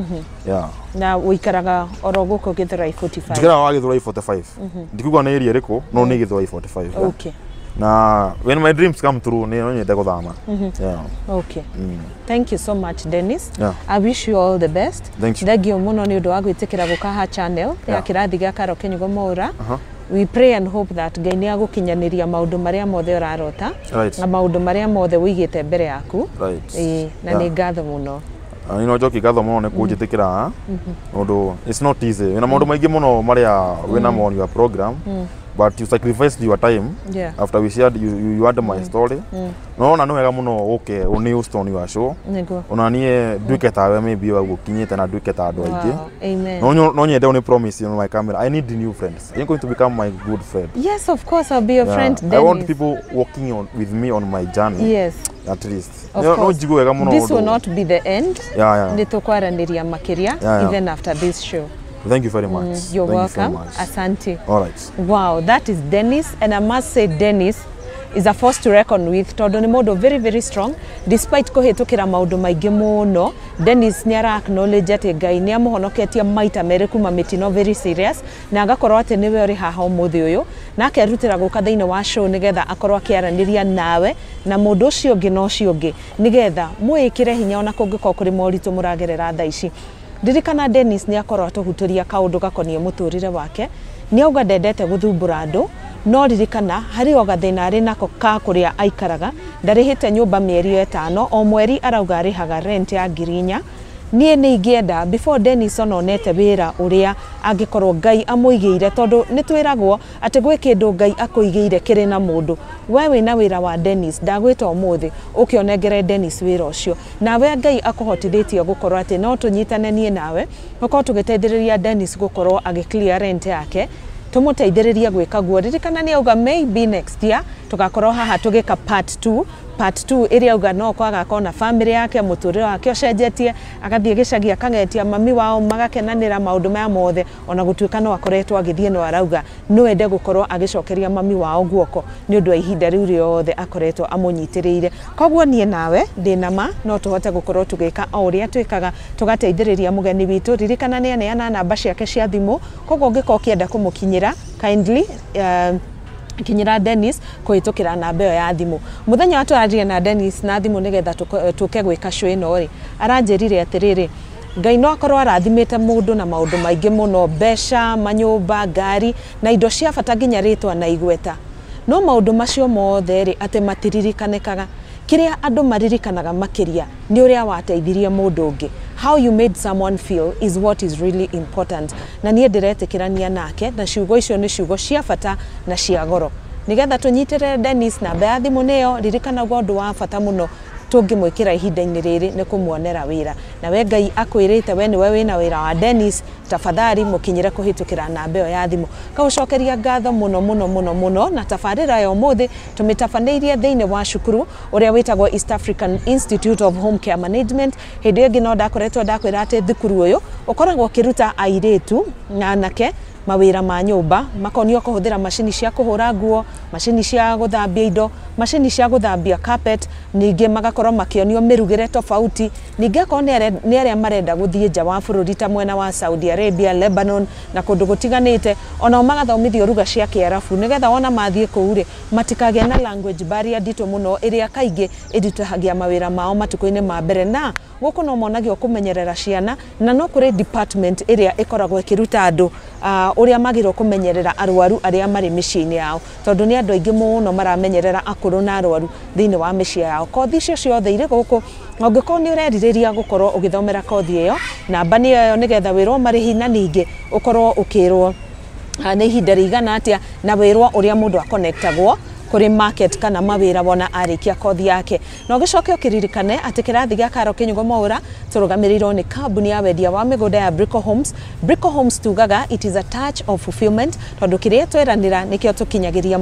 Speaker 2: yeah.
Speaker 1: Na ũikaraga oro gũkũ Githurai 45?
Speaker 2: Njikaraga wa Githurai 45. Ndikuga nĩ area ĩrĩkũ, no nĩ Githurai 45, yeah. Na when my dreams come true, nĩ no nyende gũthama, yeah.
Speaker 1: Okay. Thank you so much, Dennis. I wish you all the best.
Speaker 2: Thank you.
Speaker 1: Thengio mũno nĩ ũndũ wa gwĩtĩkĩra gũka ha channel ya kĩrathi gĩa Karo Kĩnyugo Mwaũra. We pray and hope that Ngai nĩ agũkinyanĩria maũndũ marĩa mothe ũrarota na maũndũ marĩa mothe ũigĩte mbere yaku. Ĩĩ, na nĩ ngatho mũno.
Speaker 2: Nĩ no njoki ngatho mũno nĩ kũnjĩtĩkĩra, ũndũ it's not easy, wĩna maũndũ maingĩ mũno marĩa wĩna mo on your program, but you sacrificed your time after we shared you had my story. No ona nĩ wega mũno ũke ũnĩ on your show. Ona niĩ nduĩke tawe, maybe gũkinyĩte na nduĩke ta andũ aingĩ.
Speaker 1: Wow. Amen.
Speaker 2: No nyende ũnĩ promise on my camera, I need new friends. You're going to become my good friend?
Speaker 1: Yes, of course, I'll be your friend,
Speaker 2: I want
Speaker 1: Dennis.
Speaker 2: People walking on with me on my journey, at least.
Speaker 1: Of
Speaker 2: No
Speaker 1: course.
Speaker 2: njigue wega mũno
Speaker 1: This will
Speaker 2: ũndũ.
Speaker 1: not be the end. Nĩ tũkwaranĩria makĩria even after this show.
Speaker 2: Thank you very much.
Speaker 1: You're
Speaker 2: Thank
Speaker 1: welcome.
Speaker 2: you so much.
Speaker 1: Asante.
Speaker 2: All right.
Speaker 1: Wow, that is Dennis, and I must say Dennis is a force to reckon with, tondũ nĩ mũndũ very very strong despite kũhĩtũkĩra maũndũ maingĩ mũno. Dennis nĩ ara acknowledge atĩ Ngai nĩ amũhonoketie maita merĩ kuma mĩtino very serious, na agakorwo atĩ nĩwe ũrĩ haha ũmũthĩ ũyũ na akerutĩra gũka thĩinĩ wa show nĩgetha akorwo akĩaranĩria nawe na mũndũ ũcio ũngĩ na ũcio ũngĩ nĩgetha mwĩkĩre hinya ona kũngĩkorwo kũrĩ moritũ mũragerera thaa ici. Ndirikana Dennis nĩ akorwo atũhutĩria kaũndũ gakoniĩ mũtũrĩre wake. Nĩ auga ndendete gũthumbũra andũ, no ririkana harĩ o gathĩna arĩ nako ka kũrĩa aikaraga. Ndarĩhĩte nyũmba mĩeri 5, o mweri arauga arĩhaga rent ya 4,000. Niĩ nĩ ingĩenda before Dennis ononete wĩra ũrĩa angĩkorwo Ngai amũigĩire, tondũ nĩ twĩragwo atĩ gwĩ kĩndũ Ngai akũigĩire kĩrĩ na mũndũ. We wĩna wĩra wa Dennis, ndagwĩta ũmũthĩ ũke ũnengere Dennis wĩra ũcio, nawe Ngai akũhotithĩtie gũkorwo atĩ no tũnyitane niĩ nawe gũkorwo tũgĩteithĩrĩria Dennis gũkorwo agĩ clear rent yake, tũmũteithĩrĩrie gwĩka guo. Ririkana nĩ auga maybe next year tũgakorwo haha tũgĩka part 2. Part 2 ĩrĩa auga no ko agakorwo na family yake, mũtũrĩre wake ũcenjetie, agathiĩ gĩcagi akagetia mami wao, magakenanĩra maũndũ maya mothe, ona gũtuĩka no akoretwo agĩthiĩ, no arauga no ende gũkorwo agĩcokeria mami wao guoko nĩ ũndũ wa ihinda rĩu rĩothe akoretwo amũnyitĩrĩire. Koguo niĩ nawe ndĩna ma no tũhote gũkorwo tũgĩka o ũrĩa twĩkaga, tũgateithĩrĩria mũgeni witũ. Ririkana nĩ aneana namba ciake cia thimũ, koguo ũngĩkorwo ũkĩenda kũmũkinyĩra, kindly kinyĩra Dennis kũhĩtũkĩra namba ĩyo ya thimũ. Mũthenya wa tũraria na Dennis na thimũ nĩgetha tũke gwĩka show ĩno rĩ, aranjĩrire atĩrĩrĩ, Ngai no akorwo arathimĩte mũndũ na maũndũ maingĩ mũno, mbeca, manyũmba, ngari na indo cia bata nginya rĩtwa na igweta, no maũndũ macio mothe rĩ, atĩ matiririkanĩkaga. Kĩrĩa andũ maririkanaga makĩria nĩ ũrĩa wateithirie mũndũ ũngĩ. How you made someone feel is what is really important. Na niĩ ndĩretĩkĩrania nake, na ciugo icio nĩ ciugo cia bata na cia goro. Nĩgetha tũnyitĩrĩre Dennis, namba ya thimũ nĩyo. Ririkana ũndũ wa bata mũno tũngĩmwĩkĩra ihinda-inĩ rĩrĩ nĩ kũmuonera wĩra, na we Ngai akwĩrĩte we nĩwe wĩna wĩra wa Dennis, tafadhali mũkinyĩre kũhĩtũkĩra namba ĩyo ya thimũ. Kaũcokeria ngatho mũno mũno mũno mũno. Na tabarĩra ya ũmũthĩ tũmĩtabanĩirie thĩinĩ wa cukuru ũrĩa wĩtagwo East African Institute of Home Care Management. Hĩndĩ ĩyo ĩngĩ no ndakoretwo ndakwĩra atĩ thukuru ũyũ ũkoragwo ũkĩruta airĩtu na anake mawĩra ma nyũmba, makonio kũhũthĩra macini cia kũhũra nguo, macini cia gũthambia indo, macini cia gũthambia carpet, ningĩ magakorwo makĩonio mĩrugĩre tofauti. Ningĩ akorwo nĩ arĩa marenda gũthiĩ nja wa bũrũri ta mwena wa Saudi Arabia, Lebanon na kũndũ gũtiganĩte, onao magathomithio ruga cia Kĩarabu, nĩgetha wona mathiĩ kũu rĩ, matikagĩa na language barrier nditũ mũno ĩrĩa kaingĩ ĩritũhagia mawĩra mao matukũ-inĩ ma mbere. Na gũkũ no monagio kũmenyerera ciana, na no kũrĩ department ĩrĩa ĩkoragwo ĩkĩruta andũ ũrĩa magĩrĩirwo kũmenyerera arwaru arĩa marĩ mĩciĩ-inĩ yao, tondũ nĩ andũ aingĩ mũno maramenyerera akũrũ na arwaru thĩinĩ wa mĩciĩ yao. Kothi icio ciothe irĩ gũkũ. Ũngĩkorwo nĩ ũrerirĩria gũkorwo ũgĩthomera kothi ĩyo, namba nĩ ĩyo, nĩgetha wĩrwo marĩhi na ningĩ ũkorwo ũkĩrwo nĩ ihinda rĩigana atĩa, na wĩrwo ũrĩa mũndũ akonektagwo kũrĩ market kana mawĩra wona arĩkia kothi yake. Na ũgĩcoke ũkĩririkane atĩ kĩrathi gĩa Karo Kĩnyugo Mwaũra tũrũgamĩrĩirwo nĩ kambuni ya wendia wa mĩgũnda ya Brico Homes. Brico Homes tugaga it is a touch of fulfillment, tondũ kĩrĩa tweranĩra nĩkĩo tũkinyagĩria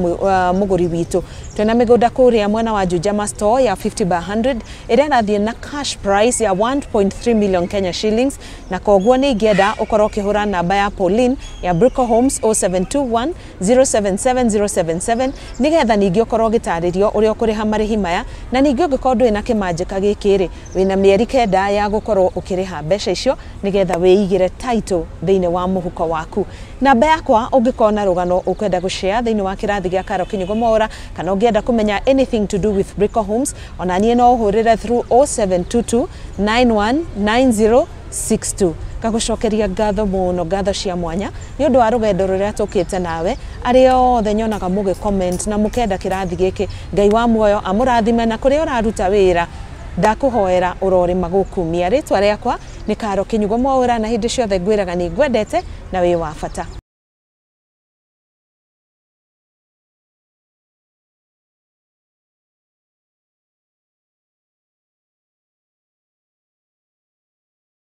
Speaker 1: mũgũri witũ. Twĩna mĩgũnda kũrĩa mwena wa Juja store ya 50 by 100 ĩrĩa ĩrathiĩ na cash price ya 1.3 million Kenya shillings, na koguo nĩ ingĩenda ũkorwo ũkĩhũra namba ya Pauline ya Brico Homes 0721 077077, nĩgetha ningĩ ũkorwo ũgĩtarĩrio ũrĩa ũkũrĩha marĩhi maya. Na ningĩ ũngĩkorwo ndũrĩ na kĩmanjĩka gĩkĩ rĩ, wĩna mĩeri 9 ya gũkorwo ũkĩrĩha mbeca icio, nĩgetha wĩigĩre title thĩinĩ wa mũhuko waku. Namba yakwa, ũngĩkorwo na rũgano ũkwenda gũshare thĩinĩ wa kĩrathi gĩa Karo Kĩnyugo Mwaũra, kana ũngĩenda kũmenya anything to do with Brico Homes, ona niĩ no ũhũrĩre through 0722 919062. Ngagũcokeria ngatho mũno, ngatho cia mwanya nĩ ũndũ wa rũgendo rũrĩa tũkĩte nawe. Arĩa othe nyonaga mũgĩ comment na mũkenda kĩrathi gĩkĩ, Ngai wa muoyo amũrathime, na kũrĩa ũraruta wĩra ndakũhoera ũrorĩma gũkumia. Rĩtwa rĩakwa nĩ Karo Kĩnyugo Mwaũra, na hĩndĩ ciothe ngwĩraga nĩ ngwendete na wĩ wa bata.